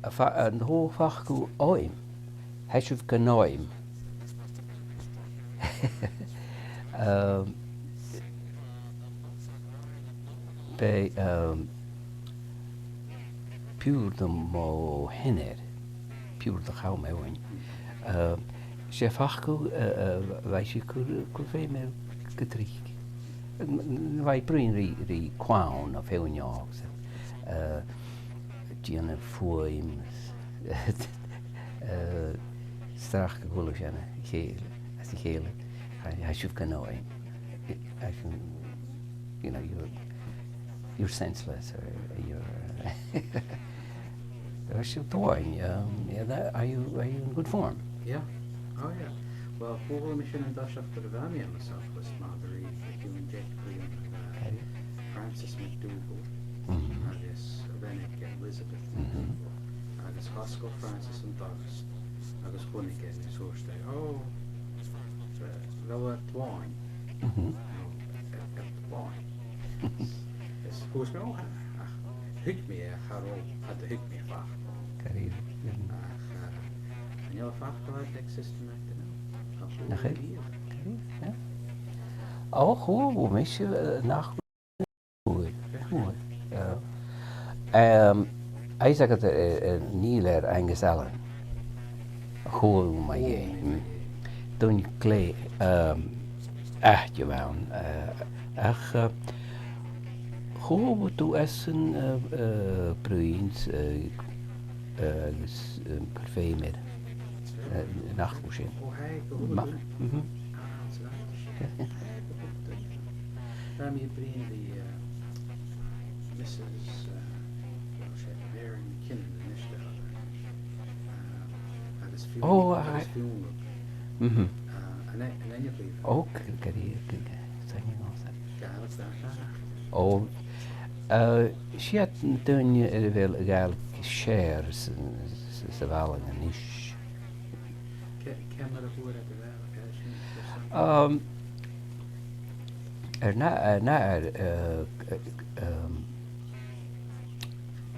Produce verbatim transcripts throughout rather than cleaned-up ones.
A fa-, an toir thu facal oidhche? Tha sibh gun oidhche. Ehm, b' e, ehm, piuthar do mo sheanair, piuthar do chum mi fhìn. Ehm, 's e facal, eh, eh, bha i a' cur, cur feum air gu tric. N-, n-, bha i a' bruidhinn ri, ri clann no feadhainn òg, so, eh, dèanamh fuaim, eh, stracadh a h-uile sìon a chèile, às a chèile. Tha, tha sibh gun oidhche. Tha sibh, you know, you're, you're senseless, or you're, tha sibh gu oidhche, um, yeah, that, are you, are you in good form? Yeah. Oh, yeah. Well, chuala mi sin an toiseach nuair a bha mi ann an South West Margaree, fichead 's a deich bliadhna, uh, Ceart. Francis MacDougall Mhm. agus a bhean aige Elizabeth Mhm. MacDougall, agus dh'fhosgail Francis an doras agus chunnaic e e is thuirt e, "Oh, eh, bheil thu air do bhàin?" Mhm. "No, air, air do bhàin." Is thuirt mi, "Oh, ach, thuig mi e, cha robh, cha do thuig mi am facal." Ceart. Ach, eh, chan eil am facal aig Sister MacDougall. Nach eil? Ceart, yeah. Ò, chuala mise, eh, nach chuala, chuala, eh, em, is agad, eh, eh, Neil air Angus Allan. Chuala mi e, mm. Duine glè, em, aithne a bh' ann, eh, ach, eh, chuala tu esan, eh, eh, bruidhinn, eh, eh, agus, eh, cur feum air, eh, an fhacal sin. Ò, tha, gu Ma-, mhm. Ah, that's right. Tha, gu Bha mi a' bruidhinn ri, eh, Missus, eh, well, 's e Mary McKinnon a-nis a th' ann. Eh, agus Fionnlagh, Ò, agus aye. Fionnlagh. Mhm. Eh, an e-, an Eanchaidh. Ò, g-, g-, g-, g-, saoilidh mi. Gàidhlig, dà, dà. Ò, eh, 's iad na daoine air a bheil a' Ghàidhlig as fheàrr sa, sa, sa bhaile a-nis. Ciamar a fhuair iad a' Ghàidhlig, eh, sin, air son? Um, air na-, air na-, air, eh, eh, um,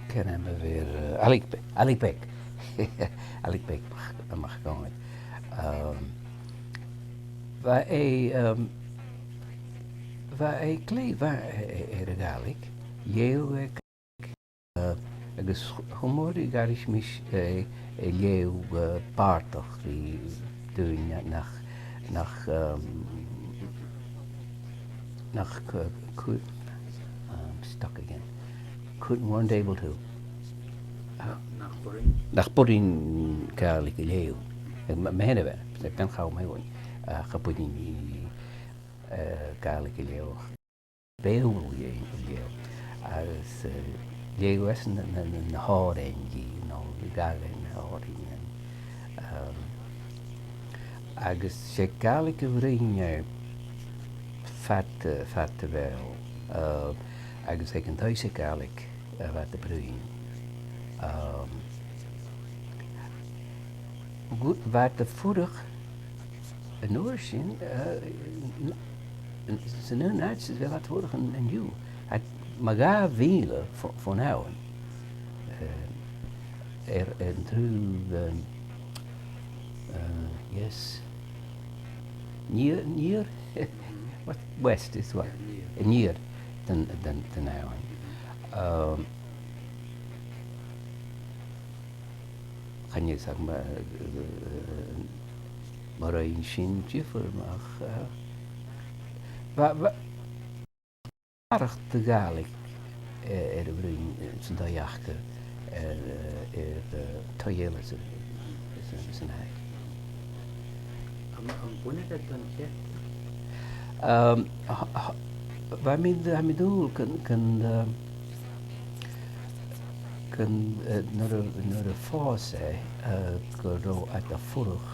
ciamar a bheir, eh, Ailig Be-, Ailig Beag. Ailig Beag Mac-, MacDhòmhnaill. Um, bha e, um, bha e glè mhath air, air a' Ghàidhlig. Leugh e Eh, agus ch-, cho mòr 's a dh'fhairich mise, eh, eh, leughadh, eh, bàrdachd ri daoine nach, nach, ehm, nach cu-, cu-, I'm stuck again. Couldn't, weren't able to. Nach, nach b' urrainn. Nach b' urrainn Gàidhlig a leughadh. Eh, m-, mo sheanmhair, 's e bean-chum mi fhìn, eh, cha b' urrainn dhi, eh, Gàidhlig a leughadh. Beurla a leughadh, agus, eh, leugh esan na, na, na, na h-òrain dhi, no dh'fhàg e na h-òrain. Ehm, agus 's e Gàidhlig a bhruidhinn e fad, eh, fad a bheil, eh, agus aig an taigh 's e Gàidhlig a bha iad a' bruidhinn. Ehm, bha iad a' fuireach an uair sin, eh, n-, n-, san aon àite 's a bheil iad a' fuireach an, an-diugh. Iad mu dhà mhìle fo-, fon abhainn. Eh, air, air an taobh, eh, eh, yes. An iar, an iar? What? West is what? Yeah, an iar. An iar den, den, den abhainn. Ehm, Chan eil fhios agam, eh, eh, mar a rinn sin diofar, ach, eh, bha, bha barrachd de Ghàidhlig, eh, air a bhruidhinn, eh, san taigh aca, eh, eh, air, eh, taigh eile sa, sa, san àite. Am, am buineadh iad don chearc? Ehm, h-, h-, bha mi, tha mi an dùil gun, gun, ehm, gun, eh, nuair a, nuair a phòs e, eh, gun robh iad a' fuireach,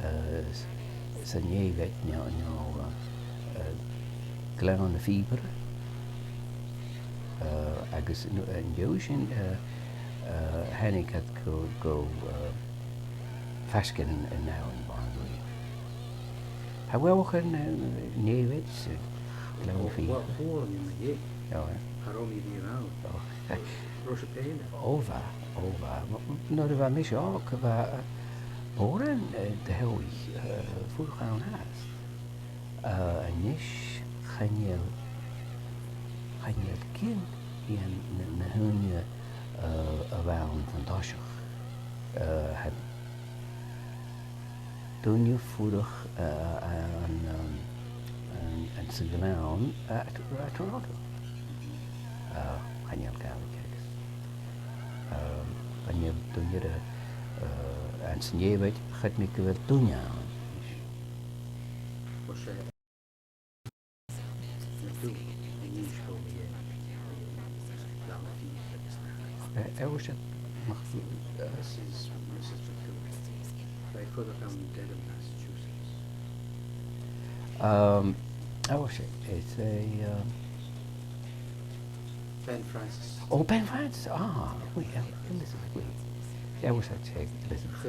eh, s-, san Nèimhead no, no, eh, eh, Gleann na Fìobhair, eh, agus an, an dèidh sin, eh, eh, thàinig iad gu, gu, eh, faisg air an, an abhainn, Bàrr an Uidhir. Tha mi a' faicinn, eh, Nèimhead 's, eh, Gleann na Fìobhair. Well, well, chuala mi mu dheidhinn. Ò, eh. Cha robh mi air a bhith ann. Ò. An robh sibh fhèin? Ò, bha, ò, bha. M-, m-, nuair a bha mise òg, bha, eh, mòran, eh, de theaghlaichean, eh, a' fuireach ann fhathast. Eh, a-nis, chan eil, chan eil gin dhen na, na daoine, eh, a bh' ann an toiseach. Eh, tha daoine a' fuireach, eh, an, um, an, anns a' ghleann, eh, à T-, à Toronto. Eh, chan eil Gàidhlig aca. Eh, chan eil duine air, eh, anns an Èirisgeigh, chreid mi gu bheil duine ann. Eh, eh, was it Mc-, eh, Missus Missus McDougall. They put it on Dedham, Massachusetts. Um, oh, was it? It's a, um, Ben Francis. Oh, Ben Francis. Ah, oui, El-, Elizabeth, oui. Yeah, I wish I'd said Elizabeth.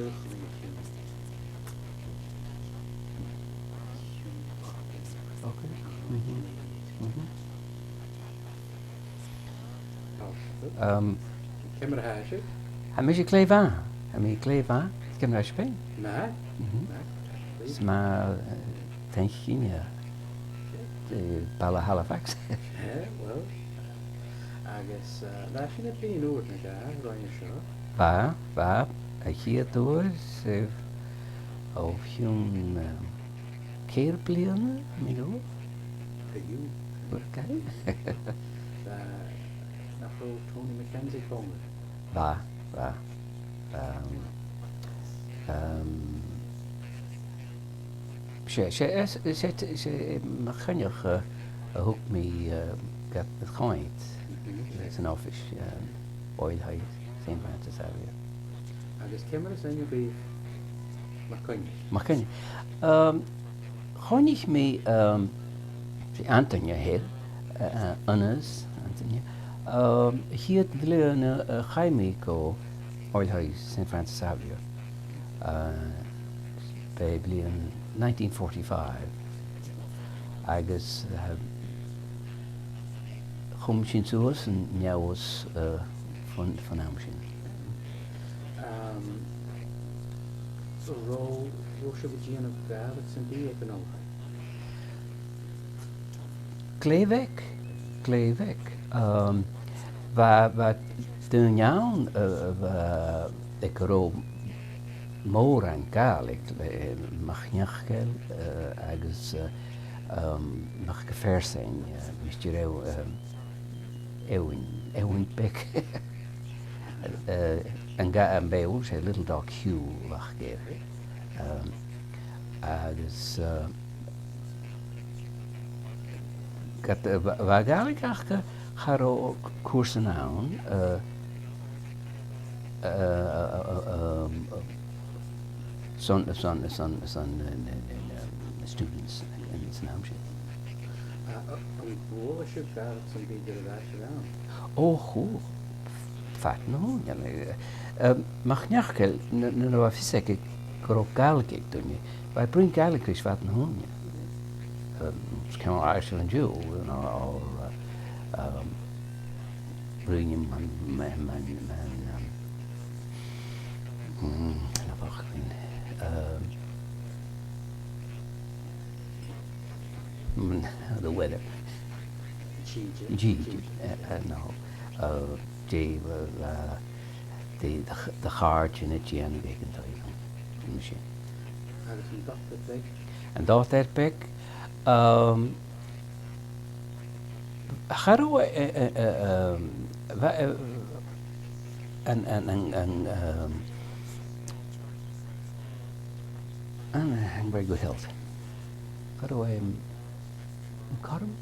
Okay. Mm-hmm. Mm-hmm. Um, ciamar a tha sibh? Tha mise glè mhath. Tha mi glè mhath. Ciamar a tha sibh fhèin? Math. Mhm. Math. 'S math, eh, taing dhuibh, eh, baile Halifax. Eh, well. Agus, eh, bha sin a' bruidhinn ùr no dhà, roimhe seo? Bha, bha. A' chiad uair, eh, o chionn, eh, ceithir bliadhna, mi dhòigh. Fiù. Okay. Bha, nach robh Tony McKenzie còmhla? Bha, bha. Um, um, 's e, 's e, 's e, 's e, 's e, eh, MacCoinnich, eh, a thug mi, eh, ga, ga choimhead, mhm, leis an oifis, um, Oilthigh Saint Francis Xavier. Agus ciamar as aithne dhut MacCoinnich? MacCoinnich. Um, choinnich mi, um, 's e Antaine a th' air, uh, uh, Aonghas Antaine. Um, a' chiad bhliadhna, uh, a chaidh mi gu Oilthigh Saint Francis Xavier. Uh, b' e bliadhna nineteen forty-five. Agus, uh, chùm sinn suas an Leòdhas, uh, bhon, bhon àm sin. Um, so robh, robh sibh a' dèanamh Gàidhlig sam bith aig an oilthigh? Glè bheag, glè bheag. Um, bha, bha daoine ann, uh, bha, aig an robh mòran Gàidhlig, le, eh, MacNeacail, eh, agus, eh, um, Mac a' Phearsain, eh, Mister Ew-, eh, Eòghainn, Eòghainn Beag. Eh, an Gà-, am Beurla, 's e Little Doc Hugh a bh' aca air. Um, agus, eh, Ged, eh, bha, bha Gàidhlig aca, cha robh cùrsan ann, eh, eh, eh, eh, eh, um, son, son, son, son, eh, na, na, na, na students anns an àm sin. A, a, an cuala sibh Gàidhlig sam bith nuair a bha sibh ann? Ò, chuala. Fad na h-ùine, eh, eh, MacNeacail, nuair, nuair a bha fios aige gun robh Gàidhlig aig duine, bha e a' bruidhinn Gàidhlig ris fad na h-ùine. Um, 's ciamar a tha sibh an-diugh, you know, or, uh, um, bruidhinn mun, mun, mun, mun, um, mm, na facail, um, mun, the weather. Tìde. Tìde, uh, uh, no. Uh, dè, uh, dè, dè, dè chàirdean a' dèanamh aig an taigh, mar sin. Agus an dotair beag? An dotair beag, um, cha robh, eh, eh, eh, um, bha, eh, an, an, an, an, um, an, an very good health. Cha robh, um, Cothrom?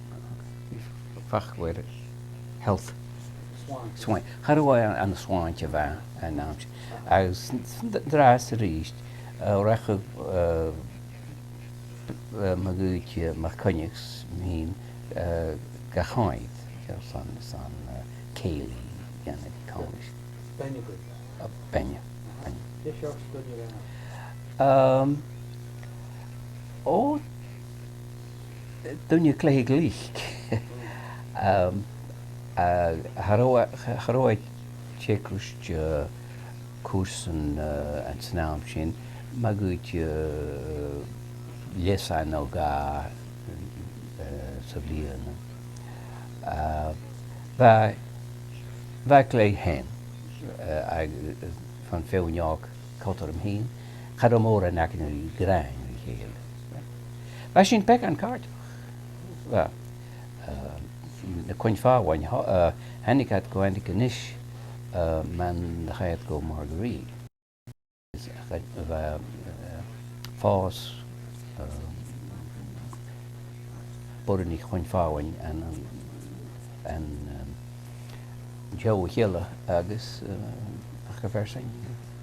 Facal air health. Slàinte. Slàinte. Cha robh e an, an slàinte a bha e an àm sin. Agus an, an, an-dràsta a-rithist, eh, rachadh, eh, eh, mo ghaoth, eh, MacCoinnich 's mi fhìn, eh, ga choimhead, airson, airson, eh, cèilidh a dhèanamh còmhla ris. Beinne a ghoid? Eh, beinne, beinne. Dè seòrsa duine a bh' ann? Ehm, o, duine glè ghlic. Ehm, A, cha robh, cha robh e teagasg, eh, cùrsan, eh, anns an àm sin, ma dh'fhaodte, eh, leasan no dhà, eh, sa bhliadhna. A, bha, bha e glè shean, eh, agus, eh, fon fheadhainn òg còmhla rium fhìn, cha robh mòran againn ri ghràin ri chèile. Bha sinn beagan càirdeach. Bha, eh, na Coin-fhàbhainn, tha-, eh, thàinig iad gu Antigonish, eh, mun deach iad gu Margaree. Is, eh, bha, eh, fàs, eh, boireannaich Choin-fhàbhainn an, an, an, eh, an t-seagh a chèile agus, eh, ach a bheir sinn,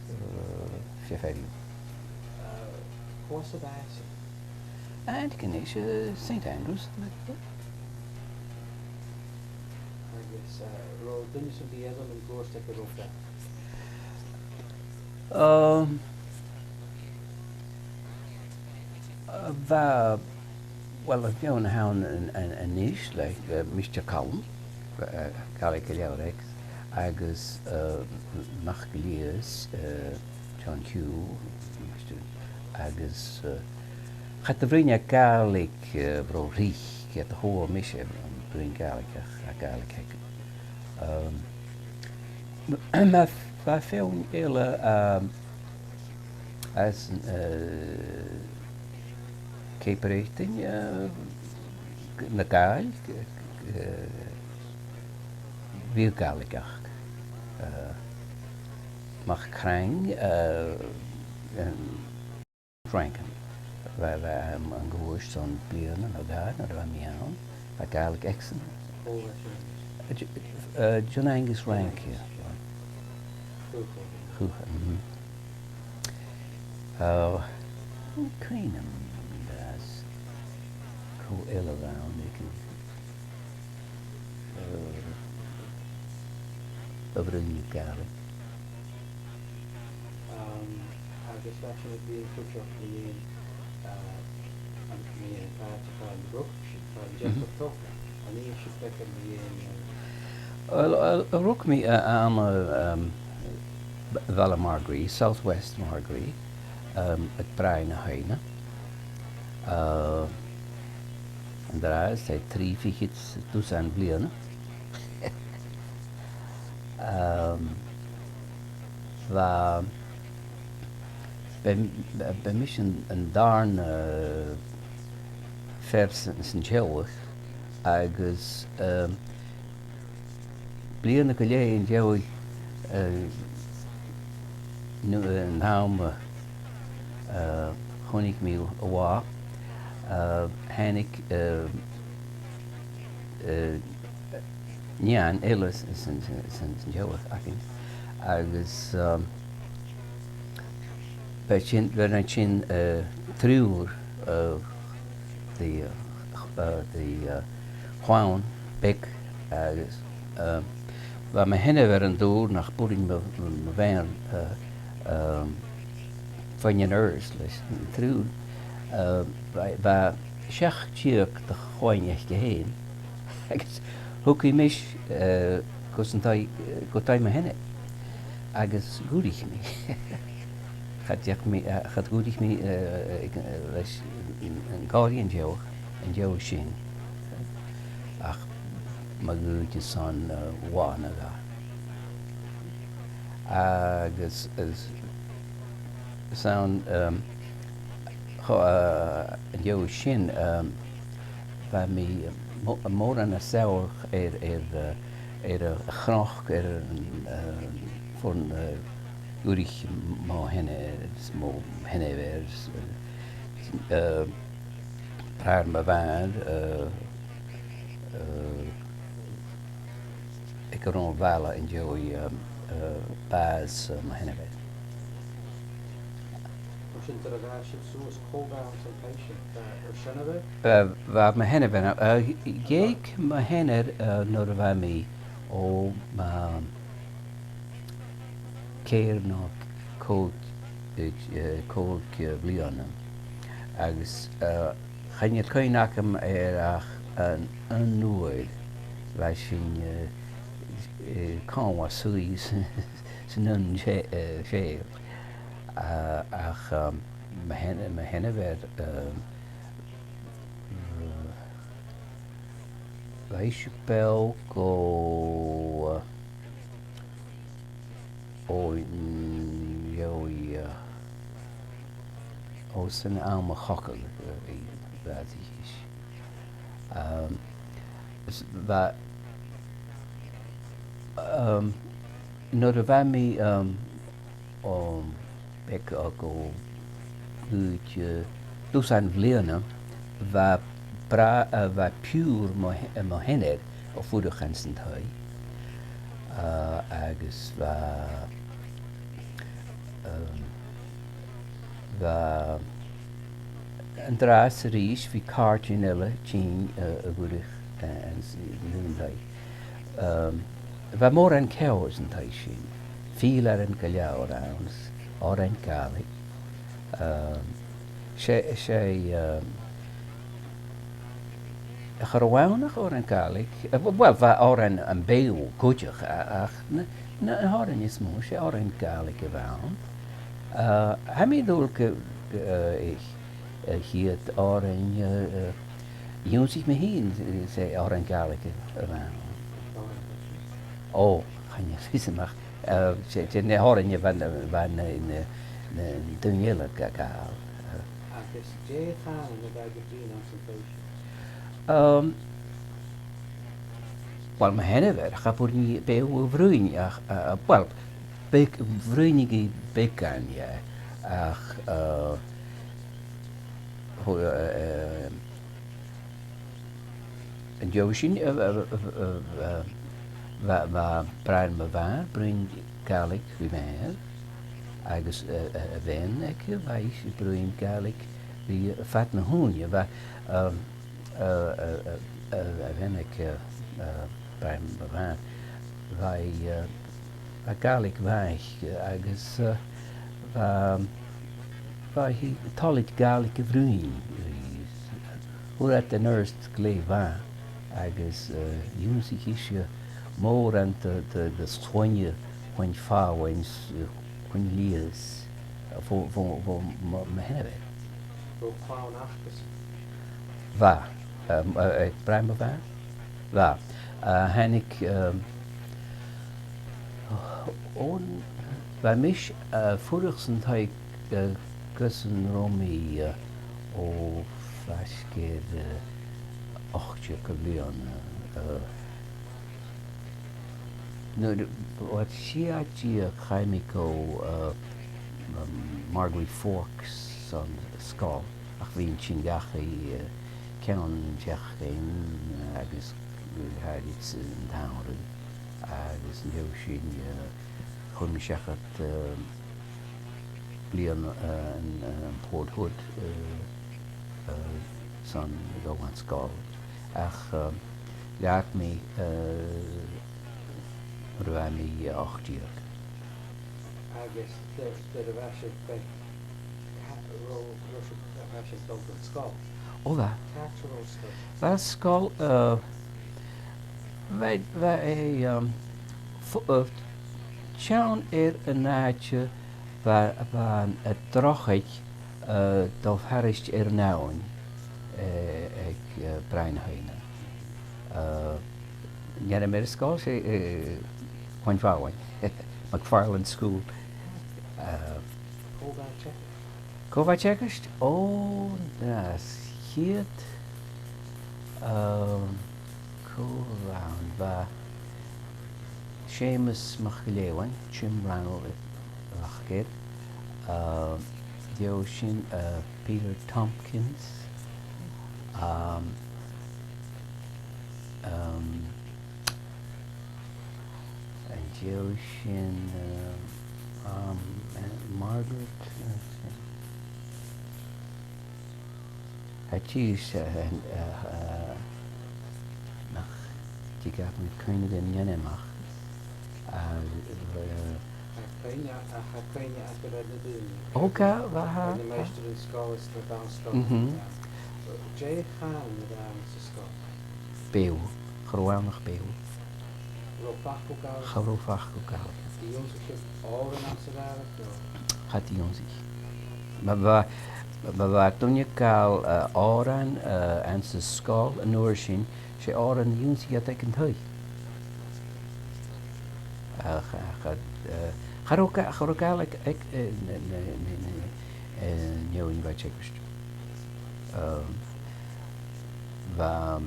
eh, fèill. Eh, cò às a bha esan? Antigonish, eh, Saint Andrews. Agus, eh, robh duine sam bith eile mun cuairt aig an robh e? Um, bha, well, a' bhean a th' ann an, an, a-nis, like, eh, Mister Callum, eh, Gàidhlig a' Leabhraidh, agus, eh, MacGillÌosa, eh, John Hugh, Mister, agus, eh, cha do bhruidhinn e Gàidhlig, eh, bho thric, ged a thagh mise bruidhinn Gàidhlig ach, ach Gàidhlig aige. Um, ma, bha feadhainn eile, um, às, eh, Cape Breton, eh, na Gàidheil, eh, bhiodh Gàidhlig aca. Eh, MacCrann, eh, em, Rankin. Bha, bha, em, an cùis son bliadhna no dhà, nuair a bha mi ann, bha Gàidhlig aicese. Ò, right, right. Eh, J-, eh, John Angus Rankin. Chuala. Chuala, mhm. Eh, cuimhne agam às, cò eile a bh' ann aig, eh, a bhruidhneadh Gàidhlig. Um, agus bha sinn a' bruidhinn cuideachd mu dheidhinn, eh, an, mu dheidhinn an t-àite far an robh sibh, far an deach sibh togail. An innis sibh beagan mu dheidhinn, eh? Well, well, rug mi, eh, ann, eh, um, B-, Baile Margaree, South West Margaree, um, aig Bràigh na h-Aibhne. Eh, an-dràsta, trì fichead 's a dusan bliadhna. Um, bha, b' e, b' e mise an, an dàrna, eh, fear san, san teaghlach agus, eh, bliadhna gu leth an dèidh, eh, nu-, eh, an t-àm, eh, chunnaic mi a mhàthair, eh, thàinig, eh, eh, nighean eile san, san, san, san teaghlach againn, agus, um, b' e sin, bha e sin, uh, triùir, uh, de, uh, de, uh, chlann bheag, agus, uh, bha mo sheanmhair an dùil nach b' urrainn mo, mo, mo mhàthair, uh, um, faighinn air adhart leis an triùir. Uh, bha, bha seachd deug de chloinn aice fhèin. Agus thug i mise, eh, gus an taigh, eh, gu taigh mo sheanair. Agus dh'fhuirich mi. Cha deach mi, eh, cha dh'fhuirich mi, eh, eh, leis an, an càradh an dèidh, an dèidh sin. Ach ma dh'fhaodte airson, eh, latha no dhà. Agus, is, 's ann, um, cho-, eh, an dèidh sin, um, bha mi mo-, mòran nas samhla air, air, eh, air a' chnoc, air an, eh, fon, eh, dh'fhuirich mo sheanair, mo sheanmhair, eh, eh, bràthair mo mhàthar, eh, eh, aig an robh am baile an dèidh, um, uh, bàs, uh, mo sheanmhair. An sin nuair a bha sibh suas, cò bha anns an taigh sin? Bha ur seanmhair? Uh, bha mo sheanmhair, uh, dh'eug mo sheanair, uh, nuair a bha mi, o, um, ceithir no còig, uh, còig, uh, bliadhna. Agus, uh, chan eil cuimhne agam air ach an, an uair a bha sinn, eh, eh, còmhla suas san aon t-, eh, t-saoghal. Ah, ach, um, mo shean-, mo sheanmhair, um, bha ise beò gu, uh, o, mm, uh, o, san àm a' chogaidh, uh, bha i, bha i. Um, is bha, um, nuair a bha mi, um, um, beag, o, gu, gu, eh, dusan bhliadhna, bha bra-, eh, bha piuthar mo sh-, eh, mo sheanar a' fuireach anns an taigh. Eh, agus bha, um, bha an-dràsta 's a-rithist, bha càirdean eile a' tighinn, eh, a dh'fhuireach, eh, anns an aon taigh. Um, bha mòran ceòl san taigh sin, fidhlearan gu leòr ann, òrain Ghàidhlig. Um, 's e, 's e, um, a' chuid as motha òrain Ghàidhlig, eh, w-, well, bha òrain am Beurla cuideachd, a-, ach na, na h-òrain as motha, 's e òrain Ghàidhlig a bh' ann. Eh, tha mi an dùil gu, gu, eh, a' chiad òran, eh, eh, dh'ionnsaich mi fhìn, eh, 's e òran Gàidhlig a bh' ann. Ò, chan eil fhios agam ach, eh, 's e, 's e na h-òrain a bha, bha na, na, na daoine eile ga, ga ghabhail. Eh. Agus dè an cànan a bha iad a' bruidhinn anns an taigh sin? Um, well, mo sheanmhair, cha b' urrainn dhi Beurla a bhruidhinn, ach, eh, well, beag, bhruidhneadh i beagan, yeah. Ach, eh, Hu-, eh, eh, an dèidh sin, eh, eh, eh, eh, eh, bha, bha bràthair mo mhàthar a' bruidhinn Gàidhlig ri m' athair, agus, eh, eh, a' bhean aice, bha ise a' bruidhinn Gàidhlig ri, eh, fad na h-ùine. Bha, eh, eh, eh, eh, a' bhean aice, eh, bràthair mo mhàthar, bha i, eh, bha Gàidhlig mhath aice agus, eh, bha, bha i toilichte Gàidhlig a bhruidhinn. Fhuair iad an uiread glè mhath agus, eh, dh'ionnsaich ise mòran de, de, de shloinneadh, cloinn fàileadh, eh, cloinn liathas, eh, bho, bho, bho mo, mo sheanmhair. Robh clann aca? Bha, um, eh, eh, bràthair mo mhàthar? Bha. Eh, thàinig, um, òn, bha mise, eh, a' fuireach san taigh, eh, gus an robh mi, eh, o, faisg air, eh, ochd deug a bhliadhna, eh, nuair, o, sia deug chaidh mi gu, eh, um, Margaree Forks san sgoil, ach bhithinn a' tighinn dhachaigh, eh, ceann an t-seachdain, eh, agus, eh, thairis san t-samhradh, agus an dèidh sin, eh, chuir mi seachad, eh, bliadhna, eh, an, eh, Port Hood, eh, eh, san, a' dol dhan sgoil. Ach, eh, leag mi, eh, nuair a bha mi ochd deug. Agus nuair, nuair a bha sibh beag, ca-, robh, robh sibh, bha sibh a' dol dhan sgoil? Ò, bha. Càit an robh an sgoil? Bha an sgoil, eh, bha, bha e, um, fo-, eh, teann air an àite bha, bha an drochaid, eh, dol thairis air an abhainn, eh, aig, eh, Bràigh na h-Aibhne. Eh, an t-ainm air an sgoil, 's e, eh, Cloinn Fàileadh, McFarlane School. Eh, Cò bha a' teagasg? Cò bha a' teagasg? Ò, nas, chiad, um, cò bh' ann, bha Seumas MacGill-Eain, Jim Rannell, a bh' aca air. Uh, an dèidh sin, uh, Peter Tompkins. Um, um, an dèidh sin, uh, um, uh, Margaret, uh, Tha e dìreach, eh, eh, eh, nach tig mi cuimhne air an t-ainm ach, eh, eh, Tha cuimhne, tha cuimhne agam air na daoine. Ò, tha, bha, tha, na maighstirean sgoile is na bann-sgoile. Mhm. Dè an cànan a bh' ann sa sgoil? Beurla, cha robh ann ach Beurla. Cha robh facal Gàidhlig. Cha robh facal Gàidhlig. An do dh'ionnsaich sibh òran anns a' Ghàidhlig, no? Cha do dh'ionnsaich. Ma bha, ma bha duine a' gabhail, eh, òran, eh, anns an sgoil an uair sin, 's e òran a dh'ionnsaich iad aig an taigh. Ach, ach, eh, cha robh Gà-, cha robh Gàidhlig aig, eh, na, na, na, na, eh, na daoine a bha a' teagasg. Ehm, bha,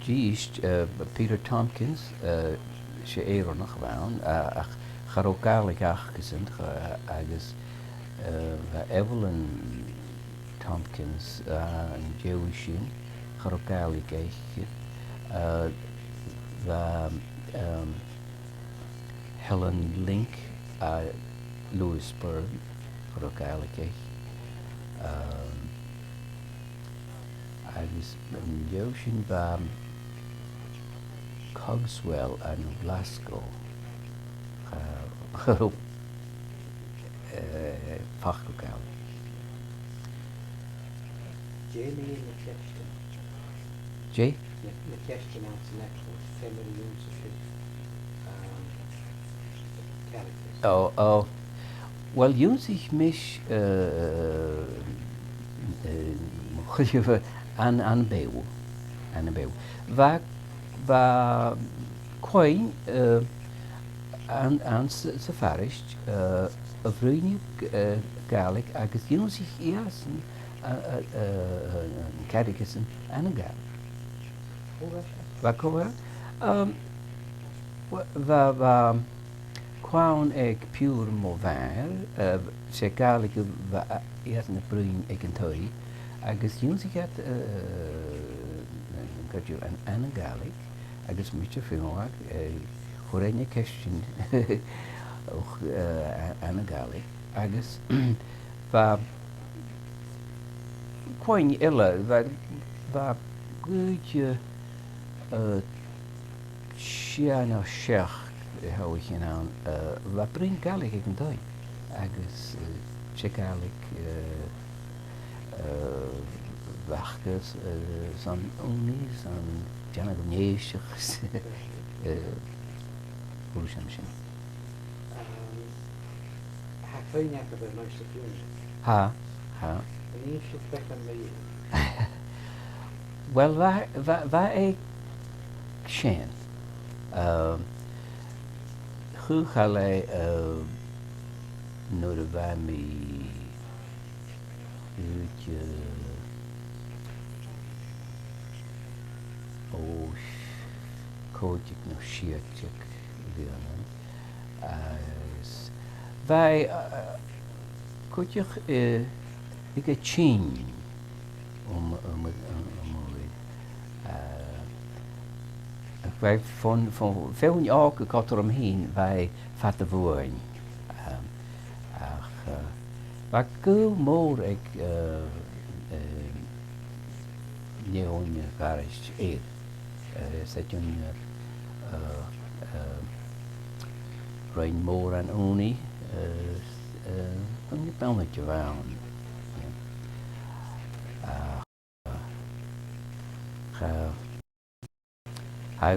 dithis, eh, Peter Tompkins, eh, 's e Èireannach a bh' ann, a-, ach cha robh Gàidhlig acasan, cha-, agus, eh, bha Evelyn Tompkins, eh, an dèidh sin, cha robh Gàidhlig aice, eh, bha, ehm, Helen Link à Louisburg, cha robh Gàidhlig aice. Ehm, agus an dèidh sin bha Cogswell à New Glasgow, eh, eh, facal Gàidhlig. Dè mu na ceistean? Dè? Na, na ceistean anns an eaglais, ciamar a dh'ionnsaich sibh, um, catechism? Ò, ò. Uill, dh'ionnsaich mise, eh, eh, mo chuid, an, ann am Beurla. Ann am Beurla. Bha, bha cuimhne, eh, ann, anns, sa pharaiste, eh, a bhruidhneadh, eh, Gàidhlig agus dh'ionnsaich iadsan a, a, a, a, an catechism ann an Gàidhlig. Bha cò-, um, bha, bha clann aig piuthar mo mhàthar, eh, 's e Gàidhlig a bha iadsan a' bruidhinn aig an taigh, agus dh'ionnsaich iad, eh, an cuid dhiubh ann, ann an Gàidhlig, agus mise fhèin, eh, chuir e na ceistean, och, eh, ann an Gàidhlig, agus bha cuimhne eile, bha, bha cuid, eh, sia no seachd, eh, tha mi a' smaoineachadh, eh, bha bruidhinn Gàidhlig aig an taigh, agus, eh, 's e Gàidhlig, eh, eh, bh' aca, eh, san ùrnaigh, san dèanamh an èisg, eh, uair sin sin. Ehm, tha cuimhne agaibh air Maigh Sìth Fionn? Tha, tha. An innis sibh beagan mu dheidhinn? Uill, bha, bha, bha e sean. Ehm, chaochail e, eh, nuair a bha mi, eh, ò, còig deug no sia deug bliadhna. Agus bha e, eh, cuideachd, eh, aig a' tighinn um, um, um, um, eh, bha e fon, fon, feadhainn òga còmhla rium fhìn, bha e fada bhuainn. Eh, ach, eh, bha gaol mòr aig, eh, eh, nigheanan a' pharaiste air. Eh, 's e duine, eh, eh, rinn mòran ùrnaigh, eh, eh, duine beannaichte a bh' ann. Ach, eh, cha, tha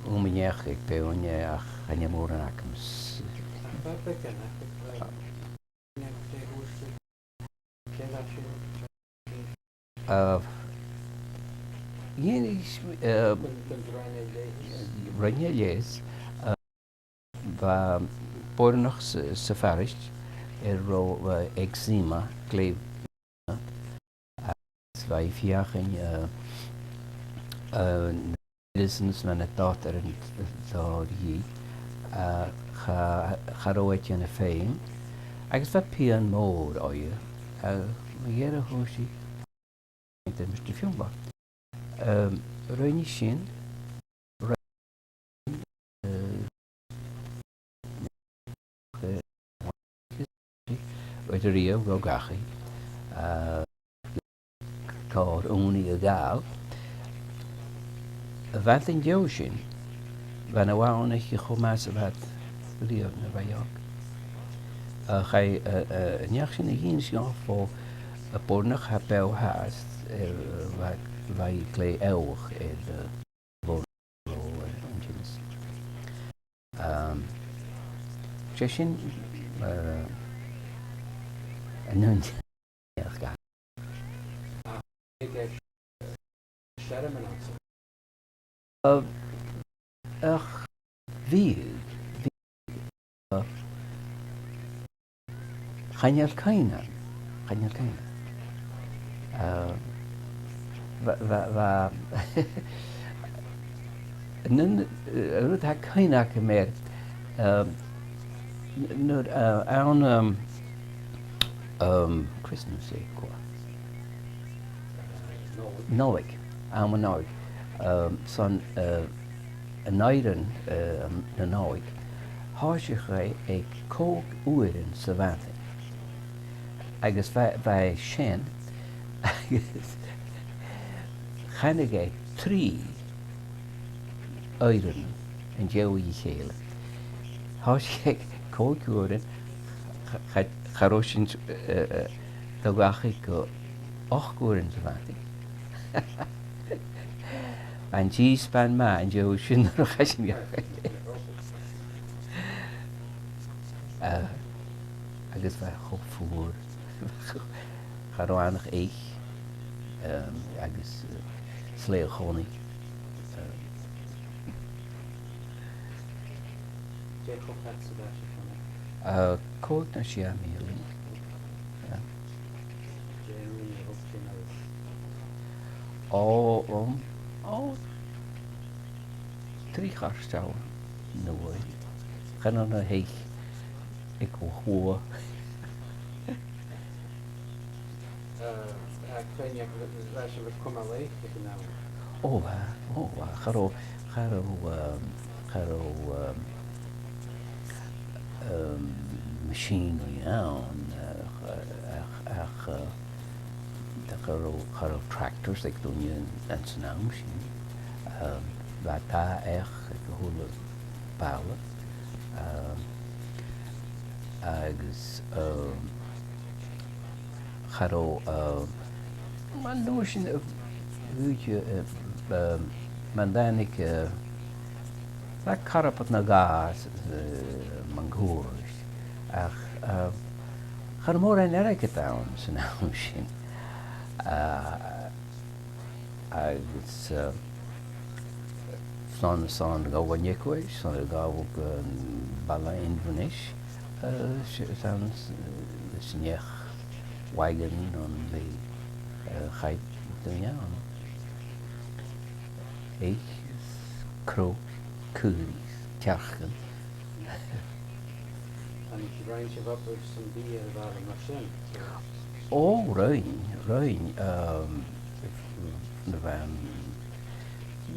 ùrnaigh aig feadhainn, ach chan eil mòran agamsa. Uh, dh'innis, uh, rinn e leigheas, uh, bha boireannach sa, sa pharaiste air robh, uh, eczema glè, agus bha i a' feuchainn, uh, uh, medicines no na dotairean a thoirt dhi, uh, cha, cha robh e a' dèanamh feum, agus bha pian mòr oirre, uh, mu dheireadh thòisich i a' tighinn a-steach a Fhionnlagh. Um, rinn i sin, rinn, uh, uh, a-riamh ro dhachaigh, uh, còir ùrnaigh a ghabhail. A' bhean an dèidh sin, bha na bh' ann aice cho math 's a bha iad a-riamh nuair a bha i òg. Uh, chaidh, uh, uh, an neach sin a dh'innse dhomh fo, uh, boireannach a tha beò fhathast, uh, bha, bha i glè eòlach air, uh, bhon, uh, an 'S e sin, eh, an aon. Eh, ach bhiodh, bhiodh, eh, chan eil cuimhne agam, chan eil cuimhne agam. Eh, bha, bha, bha, an, an, eh, rud a tha cuimhne agam air, eh, n-, nuair, eh, ann, um, um, Christmas Day, cò? Nollaig, àm na Nollaig. Um, son, eh, an Aifreann, eh, na Nollaig, thòisich e aig còig uairean sa mhadainn. Agus bha, bha e sin, agus chanadh e trì aifreannan an dèidh a chèile. Thòisich e aig còig uairean, cha, cha, cha robh sin, eh, eh, do dhachaigh gu ochd uairean sa mhadainn. An dithis bean math an dèidh sin nuair a chaidh sinn dhachaigh. Eh, agus bha e cho fuar. Cha robh ann ach eich, ehm, agus, eh, slaod-chòmhnaidh. Ehm. Dè cho fad 's a bha sibh ann? Eh, còig no sia mìle. Eh. Dè an ùine a thog sibh an-àird? Ò, um, ò, trì chairteal na h-uair. Chan ann a theich aig a' chuach. Eh, eh, cuimhne agad, bha sibh a' cumail eich aig an àm? Ò, bha, ò, bha, cha robh, cha robh, ehm, cha robh, ehm, ehm, machinery ann, eh, ach, ach, eh, cha robh, cha robh tractors aig daoine an, anns an àm sin. Ehm, bha dà each aig a h-uile baile. Ehm, agus, ehm, cha robh, eh, mar an uair sin, eh, bhiodh, eh, eh, mar a dh'fhaodadh, eh, bha carbad no gàs, eh, mun cuairt. Ach, eh, cha robh mòran airgid ann san àm sin. Eh, agus, eh, 's ann, 's ann a ghabhadh an eaglais, 's ann a ghabhadh, eh, am baile Inbhir Nis, eh, 's, 's ann, eh, 's an each wagon ann a bhiodh, eh, a' chaidh daoine ann. Eich, crodh, caoraich, cearcan. An rinn sibh obair sam bith air a' bhaile mar sin? Ò, rinn, rinn, ehm, nuair a bha,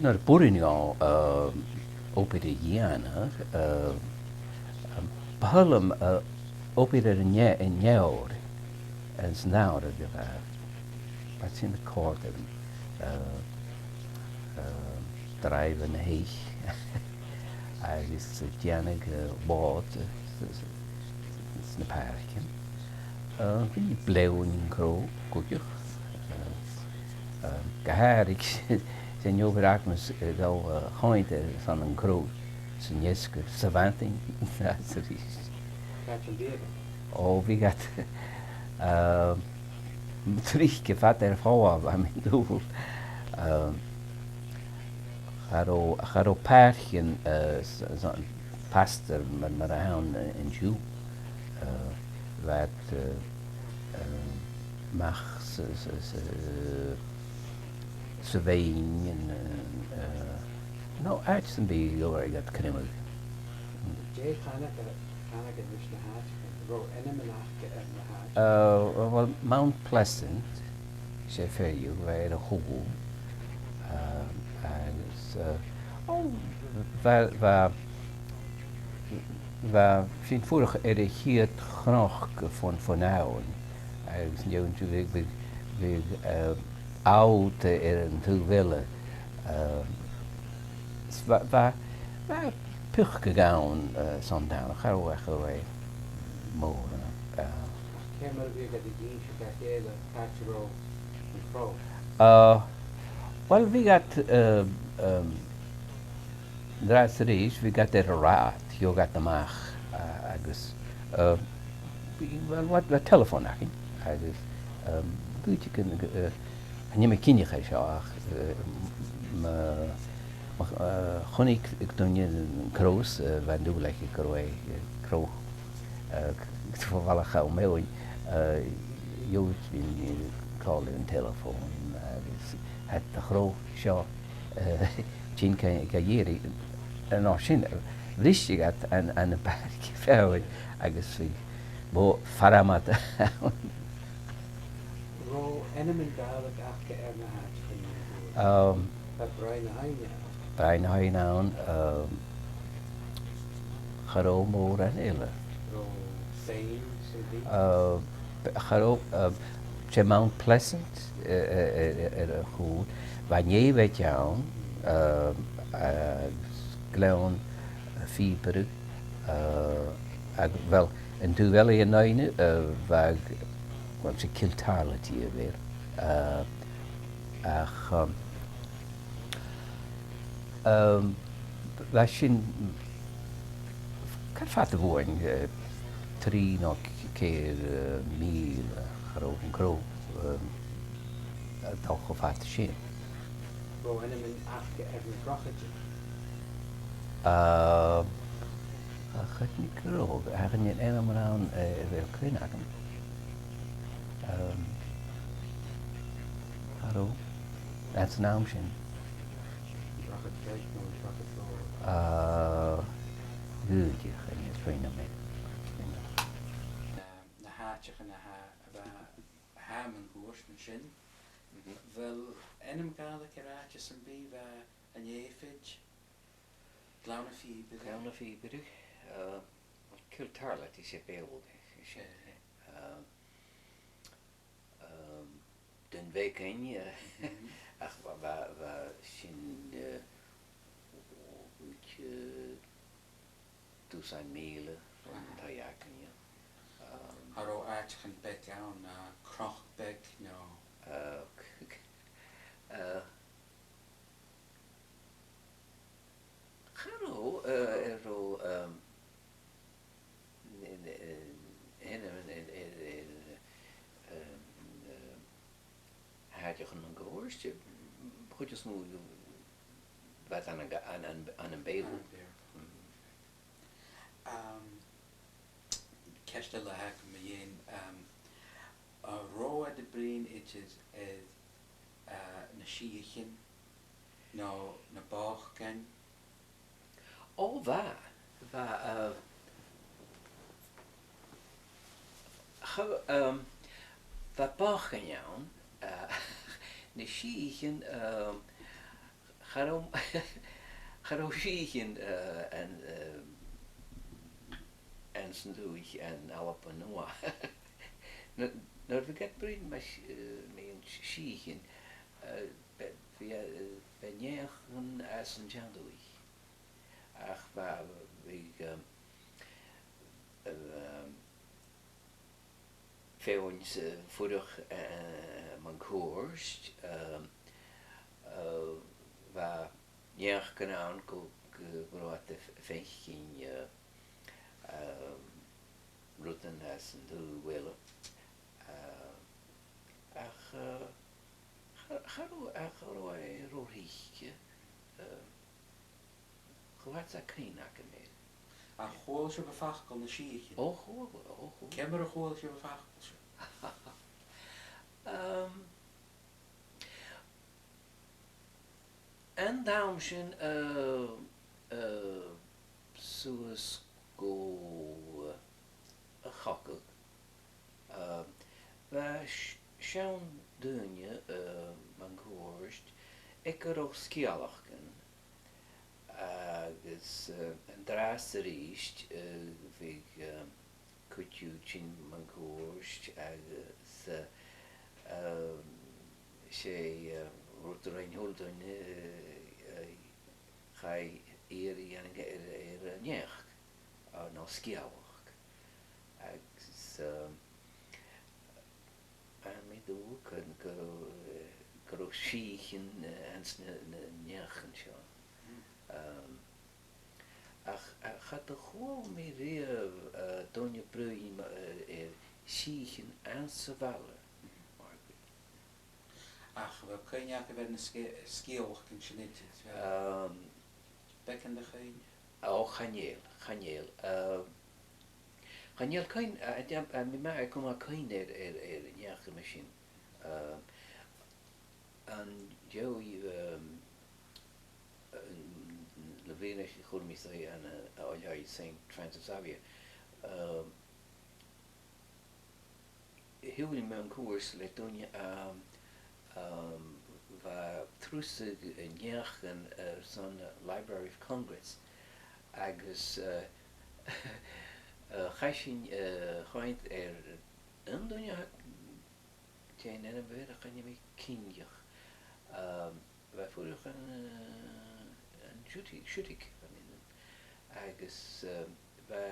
nuair a b' urrainn dhomh, ehm, obair a dhèanamh, ehm, ehm, b' fheàrr leam, eh, obair air an e-, an eòrna, anns an eòrna a bha. Bha sin a' còrdadh rium, eh, eh, dràibheadh na h-eich agus a' dèanamh, eh, bhòt, eh, s-, s-, sna pàircean. Eh, bha mi a' bleoghainn an crodh cuideachd. Eh, eh, gu h-àraidh, 's e an obair agams', eh, a dhol, eh, a choimhead airson an crodh san fheasgar sa mhadainn, às a-rithist. Càit am biodh e? Ò, bhiodh iad, eh, tric fada air falbh, tha mi an dùil. Eh, cha robh, cha robh pàircean, eh, s-, s-, pasture mar, mar a th' ann, eh, an-diugh. Eh, bha iad, eh, eh, a-mach sa, sa, sa, sa bheinn, eh, eh, no àite sam bith a gheibheadh iad creimeadh. Dè chanadh, chanadh iad ris na h-àiteachan? An robh ainmean aca air na h-àiteachan? Eh, well, Mount Pleasant, 's e fear dhiubh a bha air a chùl, eh, agus, eh, ò, bha, bha, bha sinn a' fuireach air a' chiad chnoc fon, fon abhainn, agus an dèidh sin bhiodh, bhiodh, bhiodh, eh, bhàta air an taobh eile, eh, s-, bha, bha, bha pioc ann, eh, san t-samhradh, cha robh e, cha robh e mòr, eh. Ciamar a bhiodh iad ag innse dha chèile càit an robh an crodh? Eh, well, bhiodh iad, eh, ehm, an-dràsta 's a-rithist, bhiodh iad air an rathad, gheibheadh iad a-mach, A-, agus, eh, bha, bha, bha telephone againn, agus, em, dh'fhaodte gun, eh, chan eil mi cinnteach air seo, ach, eh, ma, ma, eh, chunnaic duine an crodh, eh, bha an dùil aige gun robh e, eh, crodh, eh, fo bhalach a' mheadhain, eh, gheibheadh mi, eh, call air an telephone, agus tha an crodh seo, eh, tighinn ga, ga iarraidh. An uair sin, bhris iad an, an pàirc feadhainn agus bha mòran far am b' ann. An robh ainmean Gàidhlig aca air na h-àiteachan? Um, Bha Bràigh na h-Aibhne ann. Bràigh na h-Aibhne ann, um, cha robh mòran eile. An robh Beinn sam bith? Uh, b-, cha robh, uh, 'S e Mount Pleasant, eh, eh, eh, air a' chùl. Bha nèamh-eich ann, eh, agus Gleann Phìobaire, eh, ag-, well, an taobh eile dhen loidhne, eh, bha, well, 's e Kiltarlity a bh' air, eh, ach, um, Ehm, bha sin, car fada bhuainn, eh, trì no c-, ceithir, eh, mìle, cha robh an crodh, ehm, a' dol cho fada sin. An robh ainmean aca air na drochaidean? Ah, a chuid mhath gu robh, ach chan eil ainm ann, eh, a bheil cuimhne agam. Ehm, cha robh, anns an àm sin. Drochaid bheag no drochaid mhòr? Ah, dh'fhaodte, chan eil cuimhne agam. Na, na h-àiteachan a tha, a bha, a tha mun cuairt an sin, mhm, a bheil ainm Gàidhlig air àite sam bith, bha an Èifead, Gleann a' Phìobaire? Gleann a' Phìobaire, eh, Kiltarlity, 's e Beurla, 's e, eh, ehm, Dùn Bheagain, eh, mhm, ach bha, bha, bha sin, eh, o, o, bhuel, eh, dusan mìle bhon taigh againne. Ehm, An robh àiteachan beag ann, eh, cnoc beag, no? Eh, c-, c-, eh, Cha robh, eh, cha robh, ehm, n-, n-, n-, n-, n-, n-, ehm, ehm, àiteachan mun cuairt, eh, a' chuid as motha, bha iad ann an, ann an, ann am Beurla. Ann am Beurla. Mm. Ehm, ceist eile a th' agam mu dheidhinn, ehm, an robh iad a' bruidhinn idir air, eh, na sìthichean, no na bòcain? Ò, bha, bha, eh, cha, ehm, bha bòcain ann, eh, na sìthichean, ehm, cha robh, cha robh sìthichean, eh, an, ehm, anns an dùthaich ann an Alba Nuadh. Nuair, nuair a bhiodh iad a' bruidhinn mu, eh, mu dheidhinn sìthichean, eh, bha, bha, eh, bha naidheachdan às an t-seann dùthaich. Ach bha, bhiodh, eh, eh, feadhainn a' fuireach, eh, mun cuairt, eh, eh, bha naidheachdan ann gu, gu, gu robh iad a' f-, faicinn, eh, eh, rudan às an taobh eile. Eh, ach, eh, cha, cha robh, ach cha robh e ro thric, eh, cha robh fhios agam air. Ach chuala sibh am facal na sìthichean? Ò, chuala, ò, chuala. Ciamar a chuala sibh am facal seo? Ehm, An t-àm sin, eh, eh, suas gu, eh, a' chogadh, eh, bha s-, seann daoine, eh, mun cuairt aig an robh sgeulachdan agus, eh, an-dràsta 's a-rithist, eh, bhiodh, eh, cuid dhiubh tighinn mun cuairt agus, eh, ehm, 's e, eh, rud a rinn a h-uile duine, eh, eh, chaidh iarraidh a dhèanamh air, air naidheachd, eh, no sgeulachd. Agus, ehm, tha mi an dùil gun, gun robh, eh, gun robh sìthichean, eh, anns na, na naidheachdan seo. Mm. Ehm, Ach, ach Cha do chuala mi riamh, eh, duine a' bruidhinn, eh, air sìthichean anns a' bhaile, Margaret. Ach bheil cuimhne agaibh air na sge-, sgeulachdan sin idir? Bheil beagan de chuimhne? Ò, chan eil, chan eil. Eh, chan eil cuimhne, eh, eh, eh, mi ma-, eh, coma cuimhne air, air, air an neach a bha sin. Eh, an dèidh, ehm, an, na bliadhnaichean a chuir mi suas ann an, eh, Oilthigh Saint Francis Xavier, ehm, shiubhail mi mun cuairt le duine, ehm, ehm, bha turas aig an neach an, eh, airson Library of Congress, agus, eh, eh, chaidh sinn, eh, a choimhead air aon duine, dè an t-ainm a bh' air, chan eil mi cinnteach. Ehm, bha e a' fuireach ann, eh, an Siùdaig, Siùdaig, bha mi an, agus, ehm, bha,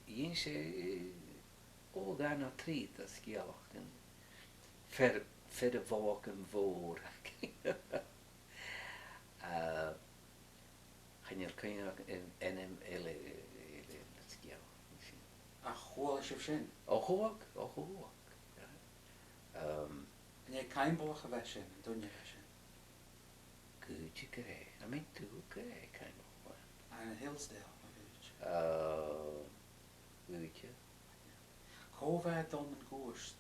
dh'inns e, eh, ò, dhà no trì de sgeulachdan, fear, fear a' bhòcain mhòr. Eh, chan eil cuimhne agam air ainm eile, eile na sgeulachdan sin. Ach chuala sibh sin? Ò, chuala, ò, chuala. Ehm, an e Caimbeulach a bha sin, an duine a bha sin? Dh'fhaodte gur e, tha mi an dùil gur e Caimbeulach a bh' ann. Ann an Hillsdale, ma dh'fhaodte. Eh, dh'fhaodte. Cò bha a' dol mun cuairt?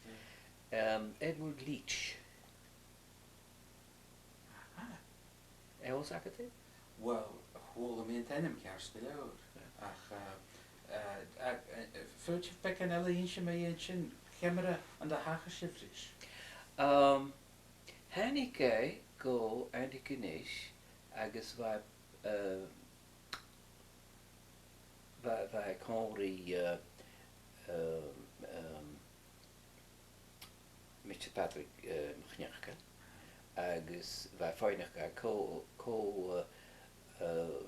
Ehm, Edward Leach. Aha. A bheil fhios agad e? Well, chuala mi an t-ainm ceart gu leòr. Yeah. Ach, eh, eh, eh, eh, faodaidh sibh beagan eile innse mu dheidhinn sin, ciamar a, an do thachair sibh ris? Ehm, thàinig e gu Antigonish agus bha, eh, bha, bha e còmhla ri, eh, ehm, ehm, Mister Patrick, eh, MacNeacail, agus bha e a' faighneachd cò, cò, eh, eh,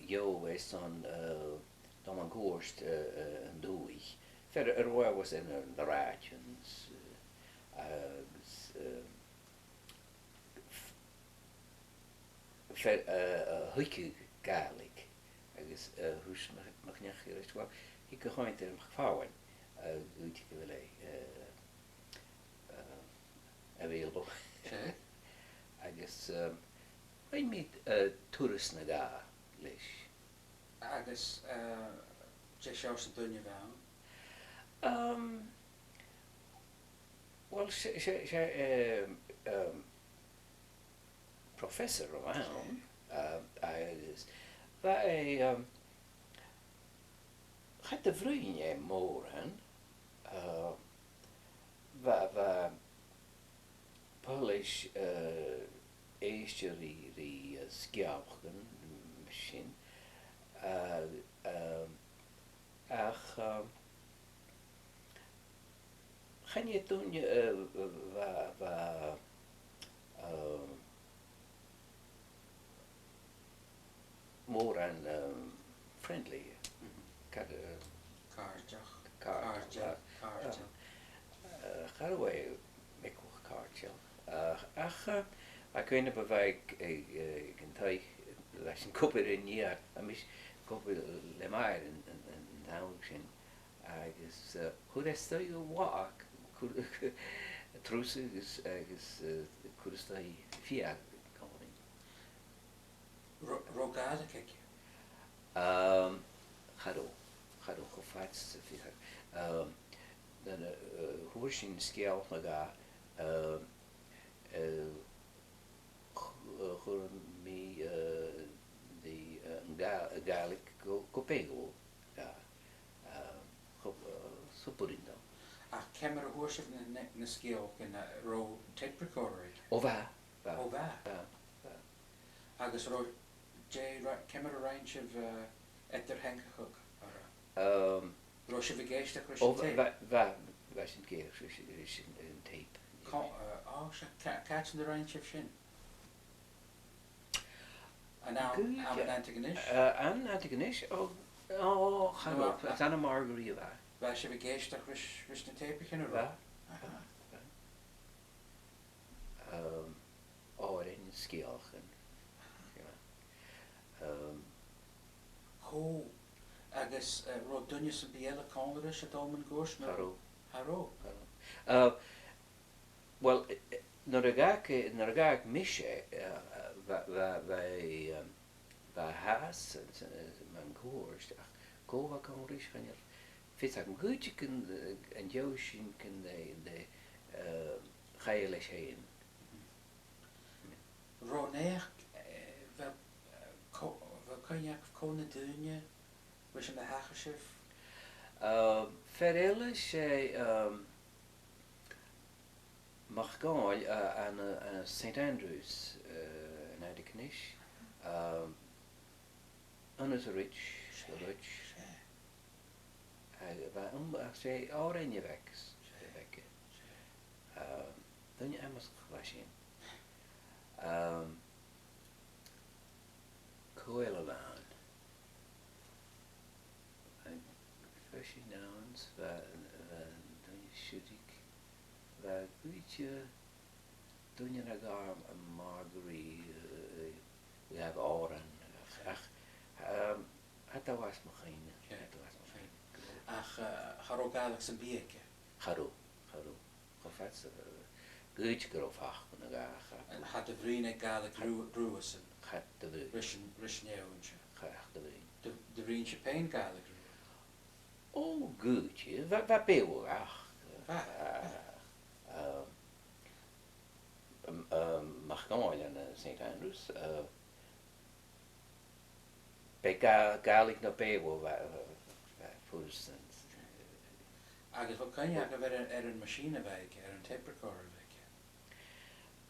gheibheadh e airson, eh, dol mun cuairt, eh, eh, an dùthaich. Fear a, a bha uabhasach na, na ràithean, eh, agus, eh, f-, fear, eh, a thuigeadh Gàidhlig, agus, eh, thuirt Mac-, MacNeacail riutha, well, thig a choimhead air MacPhàil, eh, dh'fhaodte gu bheil e, eh, eh, available. Sure. Agus, eh, rinn mi, eh, turas no dhà leis. Agus, eh, dè seòrsa duine a bh' ann? Ehm, well, 's e, 's e, 's e, ehm, ehm, professor a bh' ann, eh, agus bha e, ehm, cha do bhruidhinn e mòran, eh, bha, bha poilis, eh, èisteachd ri, ri, eh, sgeulachdan, mm, sin, eh, eh, ach, eh, chan e duine, eh, bha, bha, eh, mòran, um, friendly. Mhm. Car-, eh, Càirdeach. Càirdeach, Càirdeach, eh, càirdeach. Eh, eh, cha robh e miotalach càirdeach. Eh, ach, eh, tha cuimhne agam a bhith aig, aig, eh, aig an taigh leis an cupa air an fheur, a-nis cupa le m' athair an, an, an t-àm sin. Agus, eh, chuir e a-staigh a' mhac, chuir, trusadh agus, agus, eh, chuir a-staigh feur còmhla rinn. Ro-, robh Gàidhlig aige? Ehm, cha robh, cha robh cho fada 's a bhitheadh. Ehm, nuair a, eh, fhuair sinn sgeulachd no dhà, ehm, eh, ch-, eh, chuir mi, eh, the, eh, an Gà-, an Gàidhlig gu, gu Beurla, eh, eh, chu, eh, sa bhruidhinn dom. Ach ciamar a fhuair sibh na, na, na sgeulachdan, an robh tape recorder aige? Ò, bha, bha. Ò, bha. Bha, bha. Agus robh, dè ro-, ciamar a rinn sibh, eh, eadar-theangachadh orra? Ehm, robh sibh ag èisteachd ris an tape? Ò, bha, bha, bha sinn ag èisteachd ris, ris an, an tape. Cò, eh, ò, seadh, cà-, càit an do rinn sibh sin? An àm, àm an Antigonish? Eh, àm an Antigonish, ò, ò, chan eil, no, a, 's ann am Margaree a bha. Bha sibh ag èisteachd ris, ris na teipichean a robh? Bha. Aha. Bha. Ehm, ò, rinn sgeulachdan. Yeah. Eh, Ò, agus, eh, robh duine sam bith eile còmhla ris a' dol mun cuairt, no? Cha robh. Cha robh? Cha robh. Eh, well, eh, eh, nuair a dh'fhàg, nuair a dh'fhàg mise, eh, bha, bha, bha, eh, bha e fhathast, eh, mun cuairt, ach cò bha còmhla ris, chan eil fhios agam. Dh'fhaodte gun, eh, an dèidh sin gun, eh, eh, chaidh e leis fhèin. Ro naidheachd, eh, bheil, eh, co-, bheil cuimhne agaibh cò na daoine ris an do thachair sibh? Um, fear eile, 's e, um, MacDhòmhnaill, uh, ann an, uh, Saint Andrews, uh, an Antigonish. Um, Aonghas Rich, Rich. Agus bha, um, ach 's e òrain a bh' aige, a bh' aige. Um, duine amharasach a bha sin. Um, cò eile a bh' ann? An, bha sin ann, 's bha, bha duine siùdaig, bha duine, duine a bha ann, Margaree, eh, eh, a ghabh òran, ach, ach, um, tha e fhathast às mo chuimhne, tha e fhathast às mo chuimhne. Ach, eh, cha robh Gàidhlig sam bith aige? Cha robh, cha robh. Cho fad 's a, eh, dh'fhaodte gun robh facal no dhà aige. An, cha do bhruidhinn e Gàidhlig riu-, riuthasan? Cha do bhruidhinn. Ris an, ris an fheadhainn seo? Cha do bhruidhinn. Do, do bhruidhinn sibh fhèin Gàidhlig riutha? Ò, dh'fhaodte, bha, bha beagan, ach, bha, eh, bha. Um, um, um, MacDhòmhnaill ann an, uh, Saint Andrews, uh, b' e Gà-, Gàidhlig no Beurla a bha, a bha, a bha furasta. Agus bheil cuimhne agaibh air, air an machine a bh' aige, air an tape recorder a bh' aige?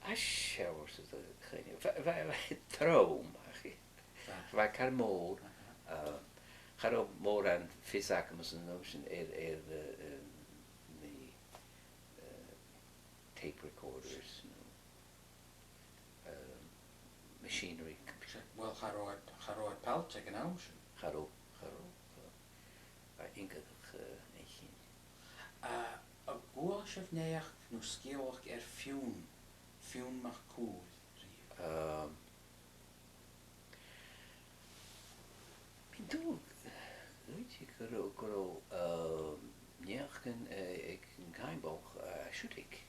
Tha seòrsa de chuimhne. Bha, bha, bha e trom, ach bha e car mòr. Aha. Uh, cha robh mòran fios agam airson an uair sin air, air, uh, uh, na, uh, tape recorders, no, um, machinery, computer. Well, cha robh, cha robh pailt aig an àm sin. Cha robh, cha robh, cha robh. Bha e iongantach, uh, an sin. Uh, an cuala sibh naidheachd no sgeulachd air Fionn, Fionn MacCumhaill a-riamh? Um, bha mi an dùil, dh'fhaodte gun robh, gun robh, um, naidheachdan, uh, aig an Caimbeul, uh, siud aige.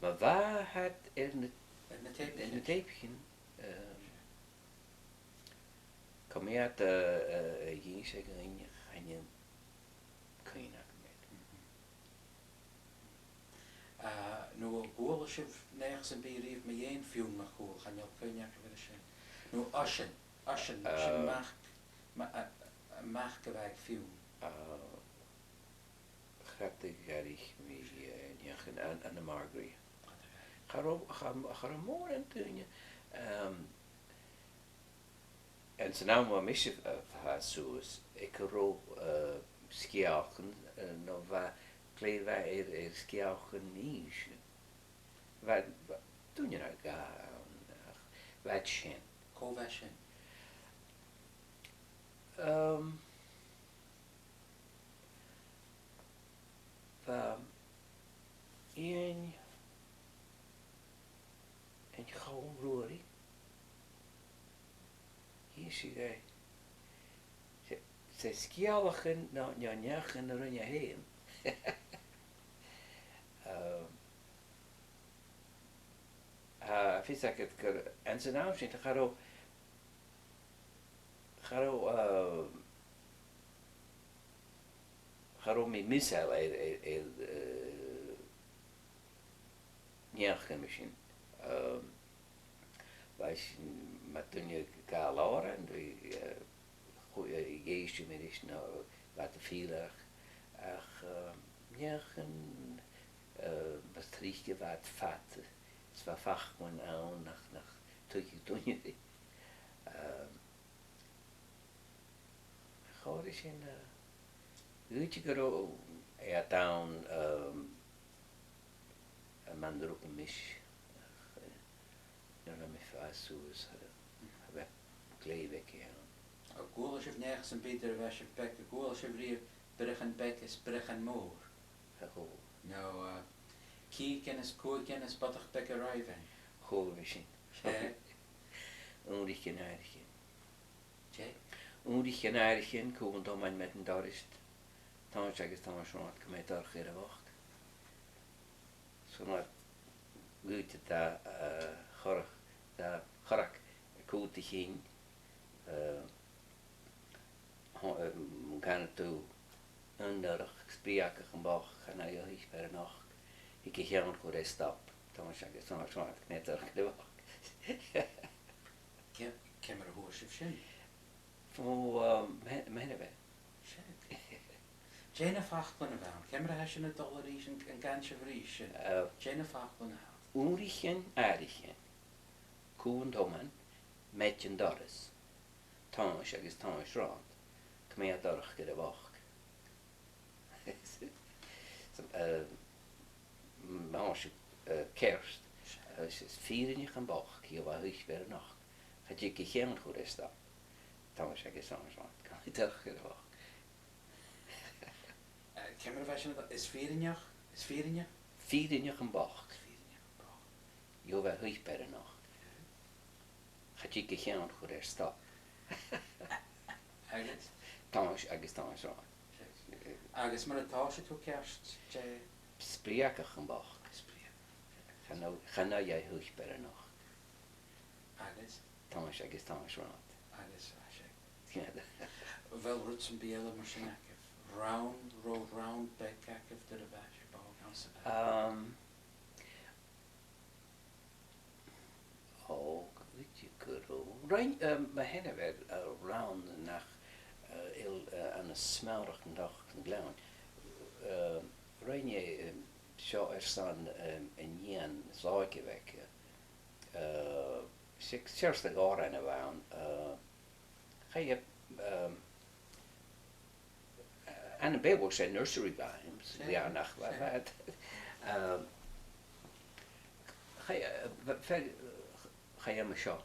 Ma bha iad air na, air na teipichean, air na teipichean, um, cò mheud, uh, uh, a dh'innis e dhuinn, chan eil cuimhne agam air. Mhm. Uh, no an cuala sibh naidheachd sam bith a-riamh mu dheidhinn Fionn MacCumhaill, chan eil cuimhne agaibh air sin? No Oisean, Oisean, sin, uh, mac, ma-, uh, uh, mac a bh' aig Fionn. Uh, cha do dh'fhairich mi, eh, naidheachdan ann, ann am Margaree. Cha robh, cha, cha robh mòran daoine, um, anns an àm a bha mise, eh, a' fàs suas, aig an robh, eh, sgeulachdan, eh, no bha glè mhath air, air sgeulachdan innse. Bha, bha duine no dhà ann, ach bha iad sin. Cò bha sin? Um, Bha Iain, Iain Chaluim Ruairidh, dh'innseadh e, 's e, 's e sgeulachdan no, no naidheachdan a rinn e fhèin. Um, tha fios agad gur, anns an àm sin, cha robh, cha robh, eh, cha robh mi measail air, air, air, eh, naidheachdan mar sin. Eh, bha sin, ma duine a' gabhail òran, bha, eh, chu-, eh, dh'èisteadh mi ris no bha iad a' fìdhleadh, ach, eh, naidheachdan, eh, mas trice bha iad fada, is bha faclan ann nach, nach tuigeadh duine riutha. Eh, Chòrd sin, eh, dh'fhaodte gun robh iad ann, ehm, am meadhan ruige mise, ach, eh, nuair a bha mi a' fàs suas, eh, cha robh glè bheag ann. An cuala sibh naidheachd sam bith nuair a bha sibh beag, an cuala sibh riamh Breachan Beag is Breachan Mòr? Cha chuala. No, eh, Cìgean is Cùigean is Bodach Beag a' Raimh Bheinn? Chuala mi sin. Seadh. Aon rud no aon rud. Ùraichean, àraichean, cùm an tomain, mead an dorais, tomhais agus tomhais romhad, gum bi e dorcha air a' bhoc. 'S urrainn dhut a, eh, chorrag, a chorrag cùl do chinn, eh, tho-, eh, can thu an earrach, spreadhadh am boc, chan fhaigh thu thuice air a-nochd, thig a cheann a chur air stop, tomhais agus tomhais romhad, gum bi e dorcha air a' bhoc. Ciamar a fhuair sibh sin? Bho, um, mo, mo sheanmhair. Seadh. Dè na faclan a bh' ann? Ciamar a tha sin a' dol a-rithist, an, an can sibh a-rithist sin? Eh, dè na faclan a th' ann? Ùraichean, àraichean, cùm an tomain, mead an dorais, tomhais agus tomhais romhad, gum bi e dorcha air a' bhoc. So, eh, m-, ma tha sibh, eh, ceart, eh, is, is fìrinneach am boc, gheibh thu thuice air a-nochd. Cha tig a cheann a chur air stop, tomhais agus tomhais romhad, gum bi e dorcha air a' bhoc. Eh, ciamar a bha sin a' dol? Is fìrinneach, is fìrinneach? Fìrinneach am boc. Is fìrinneach am boc. Gheibh thu thuice air a-nochd. Seadh. Cha tig a cheann a chur air stop. Agus? Tomhais agus tomhais romhad. Agus mura tòisich thu ceart, dè? Spreadhadh am boc. Spreadhadh. Chan fhaigh, chan fhaigh e thuice air a-nochd. Agus? Tomhais agus tomhais romhad. Agus, a, seadh. A bheil rud sam bith eile mar sin agaibh? Rann, robh rann beag agaibh nuair a bha sibh òg anns a' bhaile? Um, Ò, gu dearbh gun robh. Rinn, eh, mo sheanmhair, eh, rann nach, eh, eil, eh, ann an smeòrachd an Dòchais an Gleann. Eh, rinn e, eh, seo airson, eh, an nighean as òige a bh' aice. Eh, 's e, 's e seòrsa de dh'òran a bh' ann, eh, chaidh, ehm, ann am Beurla 's e nursery rhymes, seadh, bha, nach, bha, seadh, bha, ehm, chaidh, eh, bha, fear, chaidh e mar seo.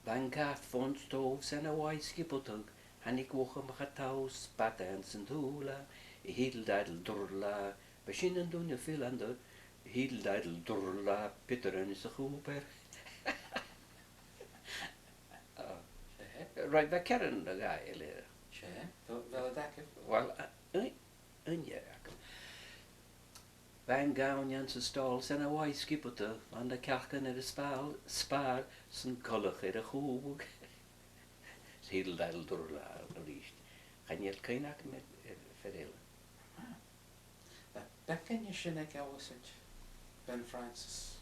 Bha an cat fon stòbh 's ann a bha e a' sgiobadadh, thàinig uachdar a' mhadainn, spat e anns an t-sùbh, a hidle daidle durla, b' e sin an duine a' fileanta, a hidle daidle durla, piotaran is a' chùbair. Ò. 'S e. Right, bha ceathrar no dhà eile. 'S e. Bheil, bheil iad agaibh? Well, a, a, an dèidh agam. Bha an gamhainn anns an stòl 's ann a bha e a' sgiobadadh, bha na cearcan air an spàl, spàr, 's an coileach air a chùbadh. 'S a hidle daidle durla a-rithist. Chan eil cuimhne agam air, air fear eile. Ah. Bha beagan de sin aig Eòlas aig Ben Francis.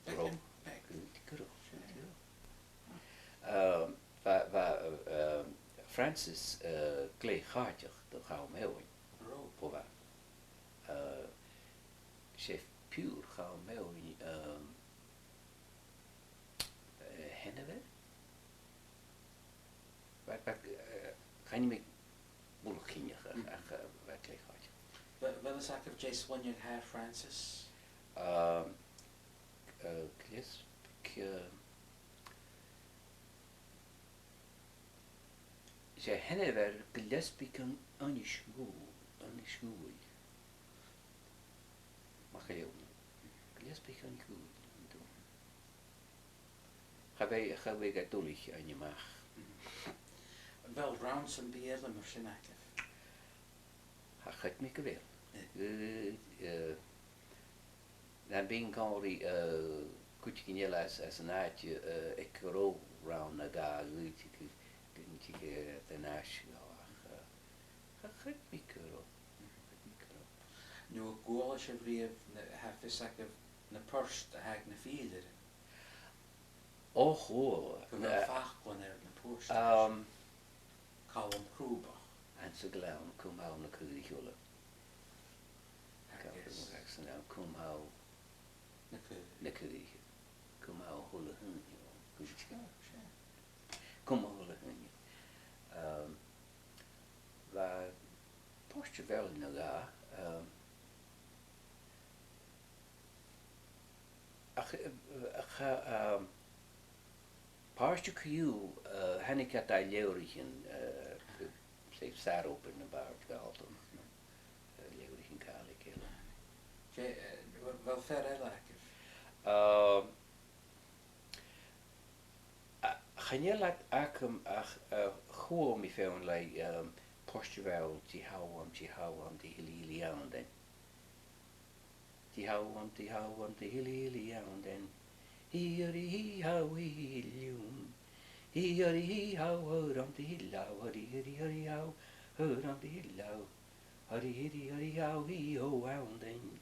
Beagan, beag. Gu dearbh, gu dearbh. Ehm, bha, bha, ehm, Francis, eh, glè chàirdeach do Chaluim Eòghainn. Robh? Bha. Eh, 's e piuthar Chaluim Eòghainn, ehm, eh, sheanmhair? Bha, bha, eh, chan eil mi buileach cinnteach, ach, ach, eh, bha e glè chàirdeach. Bha, bheil fhios agaibh dè an sloinneadh a th' air Francis? Ehm, eh, Gilleasbaig, eh, 'S e seanmhair Ghilleasbaig an, Aonghais Dhùghaill, Aonghais Dhùghaill. Mac Leòdhais. Ghilleasbaig Aonghais Dhùghaill, an dùil. Cha bhi, cha bhi e duilich fhaighinn a-mach. A bheil rann sam bith eile mar sin agaibh? Tha, chreid mi gu bheil. Eh. Eh, eh, Nam bithinn còmhla ri, eh, cuideigin eile às, às an àite, eh, aig an robh rann no dhà, dh'fhaodte gun, gun tig, eh, an ath-oidhche, ach, eh, cha chreid mi gu robh. Cha chreid mi gu robh. No an cuala sibh riamh na, tha fios agaibh na puirt a th' aig na fìdhlearan? Ò, chuala. Gu bheil, eh, faclan air na puirt? Um, Calum Crùbach. Anns a' Ghleann, cùm thall na caoraich uile. Agus? Agus an, cùm thall na caoraich. Na caoraich. Cùm thall a h-uile h-aon. Ò, 's e. Cùm thall a h-uile h-aon. Um, bha pàirt a bheil na dhà, um, Ach, eh, ach, eh, um, pàirt a' chiùil, eh, thàinig iad à leabhraichean, eh, 's e Sàr Obair nam Bàrd Ghallta, eh, leabhraichean Gàidhlig eile. Dè, eh, a bheil fear eile agaibh? Um, A, ach, Chan eil iad agam ach, eh, chuala mi feadhainn le, ehm, Port a' Bhaoghal, dè th' ann, dè th' ann, dè th' ann, dè th' ann. Dè th' ann, dè th' ann, dè th' ann. Hì, hì, hì, hò, hì, hì, liùm. Hì, hì, hì, hò, hò, ram, dè th' ann, hì, hì, hì, hò, hò, ram, dè th' ann. Hì, hì, hì, hò, hì, hò, ann.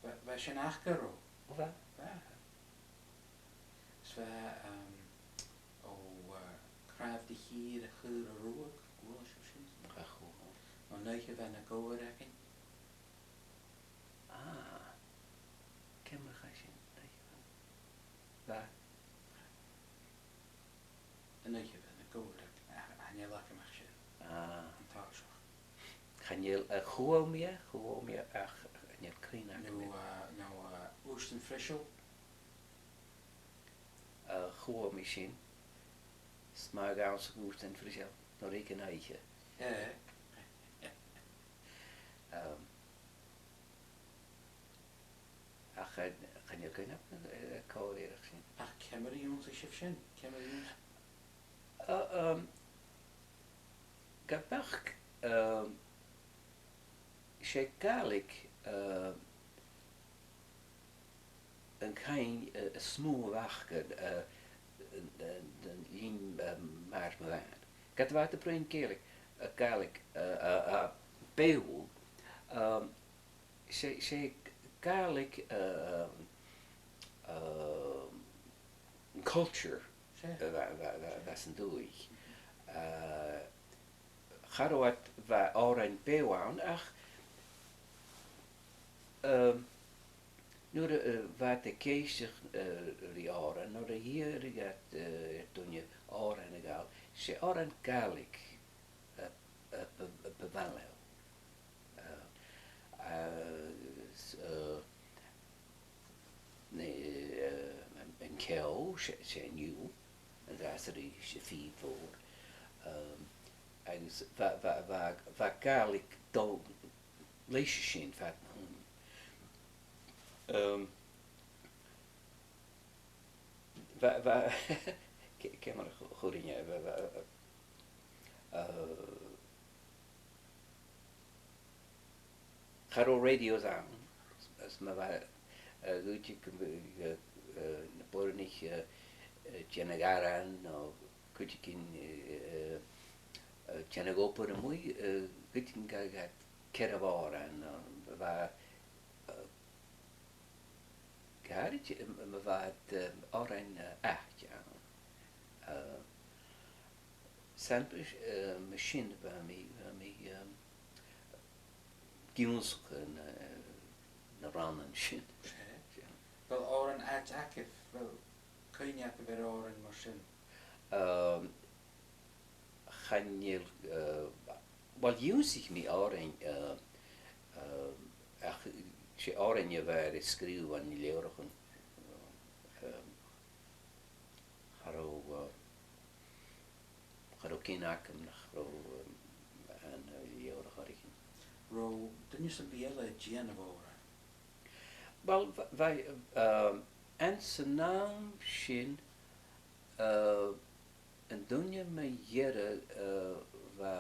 Bha, bha sin aca ro? Bha. Bha. Is bha, um, o, uh, Cnàmh de Chìr a' Chaora Ruadh, an cuala sibh sin? Ach, o. An oidhche bha na gobhair againn. Ah, ciamar a chaidh sin? Bha. An oidhche bha na gobhair againn, ach, ach chan eil agam ach sin. Ah. An toiseach. Chan eil, eh, chuala mi e, chuala mi e, ach chan eil cuimhne agam. No, eh, no, eh, Ùisdean Friseal. Eh, chuala mi sin. 'S math a ghabhas Ùisdean Friseal nuair a thig an oidhche. Eh. Ehm, ach, eh, chan eil cuimhne agam, eh, cò a dh'fheuch sin. Ach ciamar a dh'ionnsaich sibh sin? Ciamar a dh'ionnsaich? Eh, ehm, ged a bhiodh, ehm, 's e Gàidhlig, eh, an cuimhne, eh, as motha a bh' aca, eh, an, an, an linn, eh, mair mo mhàthar. Ged a bha iad a' bruidhinn Gàidhlig, eh, Gàidhlig, eh, eh, eh, Beurla, ehm, 's e, 's e Gàidhlig, eh, eh, an culture, 's e, eh, bha, bha, bha, bha san dùthaich. Eh, cha robh iad, bha òrain Beurla ann, ach, ehm, nuair a, eh, bha iad ag èisteachd, eh, ri òran, nuair a dh'iarradh iad, eh, air duine òran a ghabhail, 's e òran Gàidhlig a, a, a, a bha maille. Eh, agus, eh, na, eh, an, an ceòl, 's e, 's e an fhidheall, an-dràsta 's a-rithist, a' fhìdh mhòr. Ehm, agus bha, bha, bha, bha Gàidhlig a' dol leis sin fad na h-ùine. Ehm, bha, bha, ci-, ciamar a ch-, chuirinn e, bha, bha, eh, cha robh radios ann, is ma bha, eh, cuideigin, eh, eh, na boireannaich, eh, eh, a' dèanamh aran, no cuideigin, eh, eh, eh, a' dèanamh obair a-muigh, eh, cuideigin gabhadh iad ceathramh òran, no bha, eh, gu h-àraid, eh, ma bha iad, eh, òrain, eh, aithne ann. Eh, Sampla, eh, mar sin, bha mi, bha mi, eh, ag ionnsachadh na, na rannan sin. Bheil òran aithne agaibh, bheil cuimhne agaibh air òran mar sin? Ehm, chan eil, eh, uill, dh'ionnsaich mi òrain, eh, eh, ach 's e òrain a bha air an sgrìobhadh ann an leabhraichean. Ehm, cha robh, eh, cha robh cuimhne agam nach robh, eh, ann an leabhraichean. Robh duine sam bith eile a' dèanamh òrain? Uill, bha, bha, eh, anns an àm sin, eh, an duine mu dheireadh, eh, a bha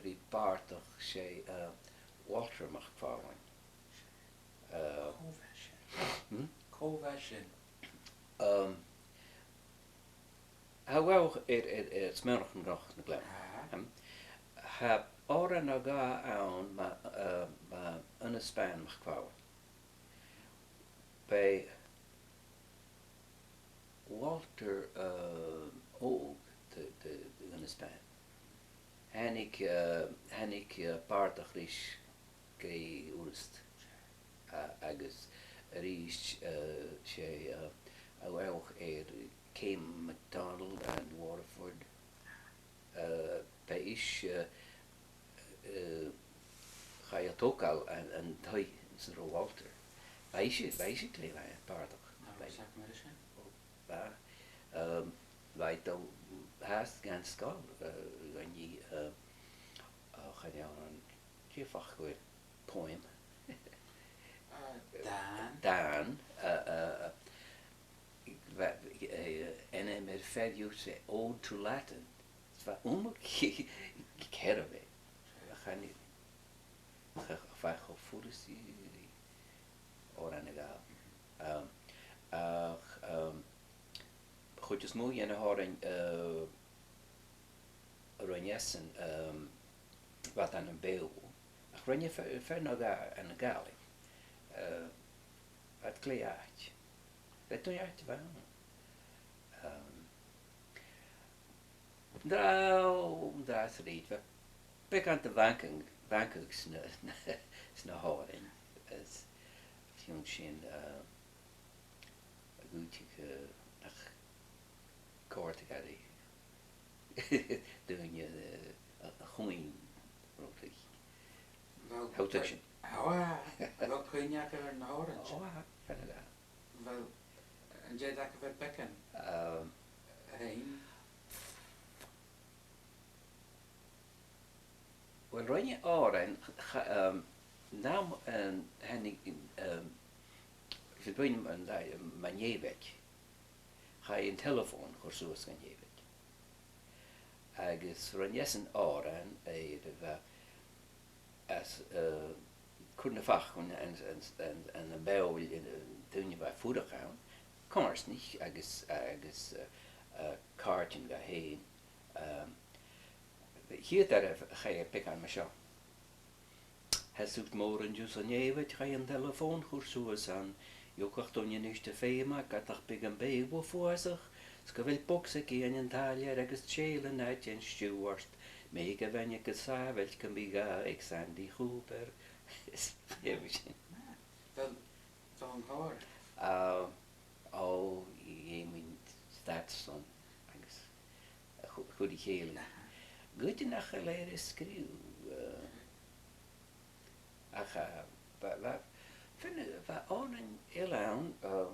ri bàrdachd, 's e, eh, Walter MacPhàrlain. Eh, cò bha sin? Hmm? Cò bha sin? Ehm, tha mi a' dol air, air, air smaoineachadh gu na gleann. Aha. Ehm, tha òran no dhà ann mu, eh, mu Aonghas Bàn MacPhàrlain. B' e Walter, eh, òg de, de, de Aonghas Bàn. Thàinig, eh, thàinig, eh, bàrdachd ris gu Uibhist. A-, agus a-rithist, eh, 's e, eh, a bha air Ceumann MacDonald and Waterford. Eh, b' e ise, eh, eh, chaidh a thogail an, an taigh anns an robh Walter. B' e ise, b' e ise glè mhath bàrdachd. Nach robh fhios agam air sin. Ò, bha. Ehm, bha i a' dol fhathast dhan sgoil, eh, gun i, eh, eh, chan eil an, dè am facal air poem? Eh, dàn. Dàn, eh, eh, eh, Bha, eh, ainm air fear dhiubh, 's e Ode to Latin. Is bha iomadh ceathramh air. Chan eil, cha, cha, bha e cho furasta ri òran a ghabhail. Um, ach, um, a' chuid as motha dhen na h-òrain, uh, a rinn esan, um, bha iad ann am Beurla. Ach rinn e fear, fear no dhà ann an Gàidhlig. Uh, bha iad glè àit'. Bha duine àit' a bh' ann. Um, an-dràsta, an-dràsta 's a-rithist, bha beagan de bhancaidh, bhancaidh sna, sna h-òrain. Is, is e sin, uh, a dh'fhaodadh, uh, nach còrdadh e ri daoine, uh, a, a chuimhne, rud a bha. Well, tha thu a' tuigsinn. Ò, a bheil cuimhne agad air na h-òrain sin? Ò, tha, fhèin a bha. Well, an tèid agad air beagan? Um, fhèin. Well, rinn e òran, cha-, um, an àm, um, thàinig, um, 's e buileach an, an, um, mun Nèimhead. Chaidh an telephone a chur suas dhan Nèimhead. Agus rinn esan òran air a bha às, uh, cur na faclan ann, ann, ann, ann am Beurla, uh, daoine a bha a' fuireach ann, coimhearsnaich agus, agus, uh, uh, càirdean dha fhèin. Um, a' chiad fhear a chaidh e beagan mar seo. Sheas ùd mòr an dèidh san Nèimhead, chaidh an telephone a chur suas ann. Dh'fheuch gach duine a-nis do pheum, ged nach biodh am beathach bhuam fuasach, 's gu bheil bogsa aige ann an tàillear agus tèile an àite an stiùbhart. Mèigh a' bhean agus sàbhailt gum bi dà aig Sandy Cooper. Is feumaidh sin. Well, Don Howard. Uh, oh, yeah, I mean, that's son. Agus a chu-, chuir i chèile. Aha. Goidean nach eil air a sgrìobh, uh, ach, uh, bha, bha, fine, bha òran eile ann, uh,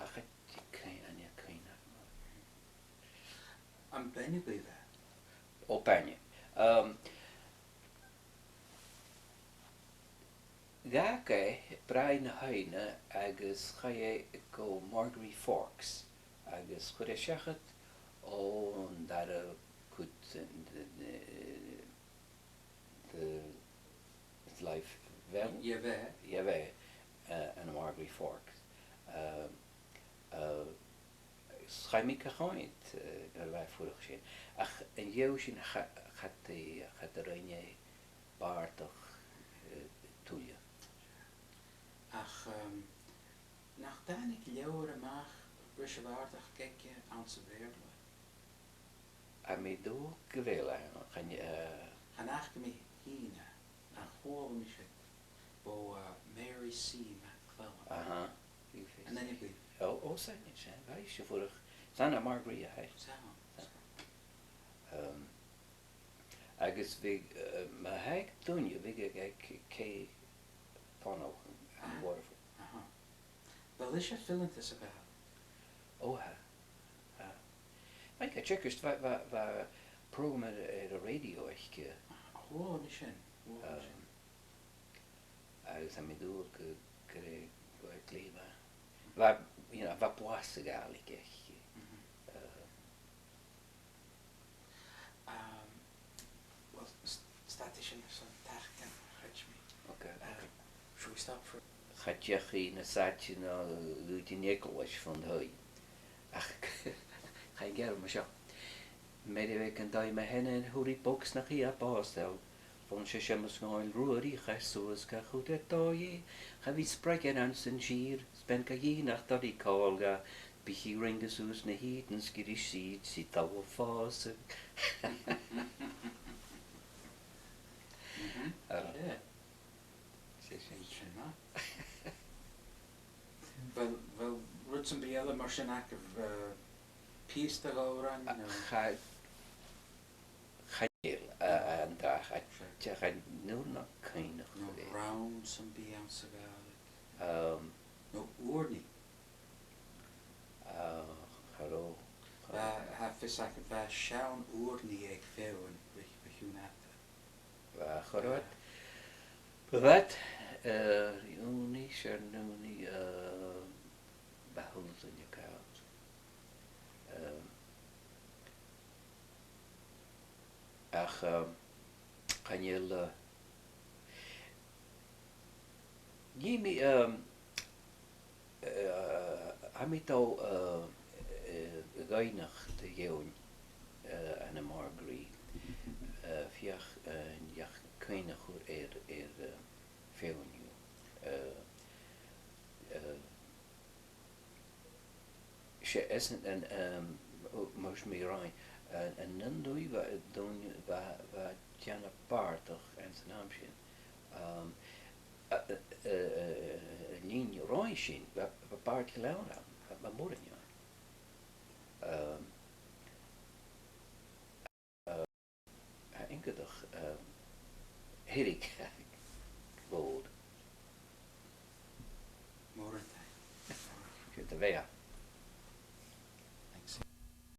ach a, cuin-, an e cuimhne agam. Am bainne a bha? Ò, bainne. Um, Dh'fhàg e Bràigh na h-Aibhne agus chaidh e gu Margaree Forks agus chuir e seachad, ò, an dara cuid de, de, de, de his life. Bheil? Dh'fhàg e. Dh'fhàg e, uh, ann am Margaree Forks. Uh, uh, 'S chaidh mi ga choimhead, eh, nuair a bha e a' fuireach sin. Ach an dèidh sin cha, cha do, cha do rinn e bàrdachd, eh, tuilleadh. Ach, ehm, nach tàinig leabhar a-mach ris a' bhàrdachd aige anns a' Bheurla? Tha mi an dùil gu bheil, eh, chan, eh, chan fhaca mi fhìn e, ach chuala mise bho, eh, Mary C MacLellan. Aha. An e na buill? Ò, ò, 's ann, 's ann, bha i a' fuireach. 'S ann à Margaree a tha i. 'S ann. Ehm, agus bhiodh, eh, ma thàinig duine, bhiodh e aig, aig Cè Chonaill, an Waterford. Aha. Bheil ise fileanta sa Ghàidhlig? Ò, tha. Tha. Mike Checkers, bha, bha, bha prògram air, air an rèidio aice. Chuala mi sin, chuala mi sin. Ehm, agus tha mi an dùil gu, gur e, gur e glè mhath. Bha, you know, bha blas sa Ghàidhlig aice. Mhm. Eh. Um, well, s-, stad i sin airson tachairt, chreid mi. Okay, okay. Uh, should we stop for... Cha deach i nas fhaide na dh'fhaodadh an eaglais fon taigh. Ach, chaidh an geama seo. Mary bheag an taigh mo sheanair, thug i bogsnach i à bàs air. Bhon seisean mus ngabhail Ruairidh chaidh suas ga chur air dòigh, cha bhi spreadhairean san tìr, 's bean ga dhìon ach toirt còmhla dha, bidh i a' ringeadh suas na h-ìrean 's gu bheil sìth, 's i dol a phòsadh. Mhm. Ah. Yeah. 'S e sin. Sin e. Bheil, bheil rud sam bith eile mar sin agaibh, eh, pìos de dh'òrain, no? Cha, chan eil, eh, an-dràsta, cha, chan eil, no cuimhneachadh. No rann sam bith anns a' Ghàidhlig. Ehm. No ùrnaigh. Ah, cha robh. Bha, tha fios agam, bha seann ùrnaigh aig feadhainn ri, ri chionn fhada. Bha, cha robh. Bha, eh, ùrnaigh, seann ùrnaigh, eh, Ehm, chan eil, eh, nì mi, ehm, eh, tha mi a' dol, eh, eh, a dh'fhaighneachd do dh'Eòin, eh, ann am Margaree, eh, feuch, eh, an deach cuimhne a chur air, air, eh, feadhainn dhiubh. Eh, eh, 'S e, 's e an, an, um, o, mar a bha mi ag ràdh, an, an aon dòigh a bha, dòigh a bha, bha dèanamh bàrdachd anns an àm sin. Um, a, a, a, a, an linn roimhe sin, bha, bha bàird Ghleann ann, bha, bha mòran ann. Um, uh, Tha e iongantach, um, Thiriodh Mòr. Mòran taing. Siud a bheatha.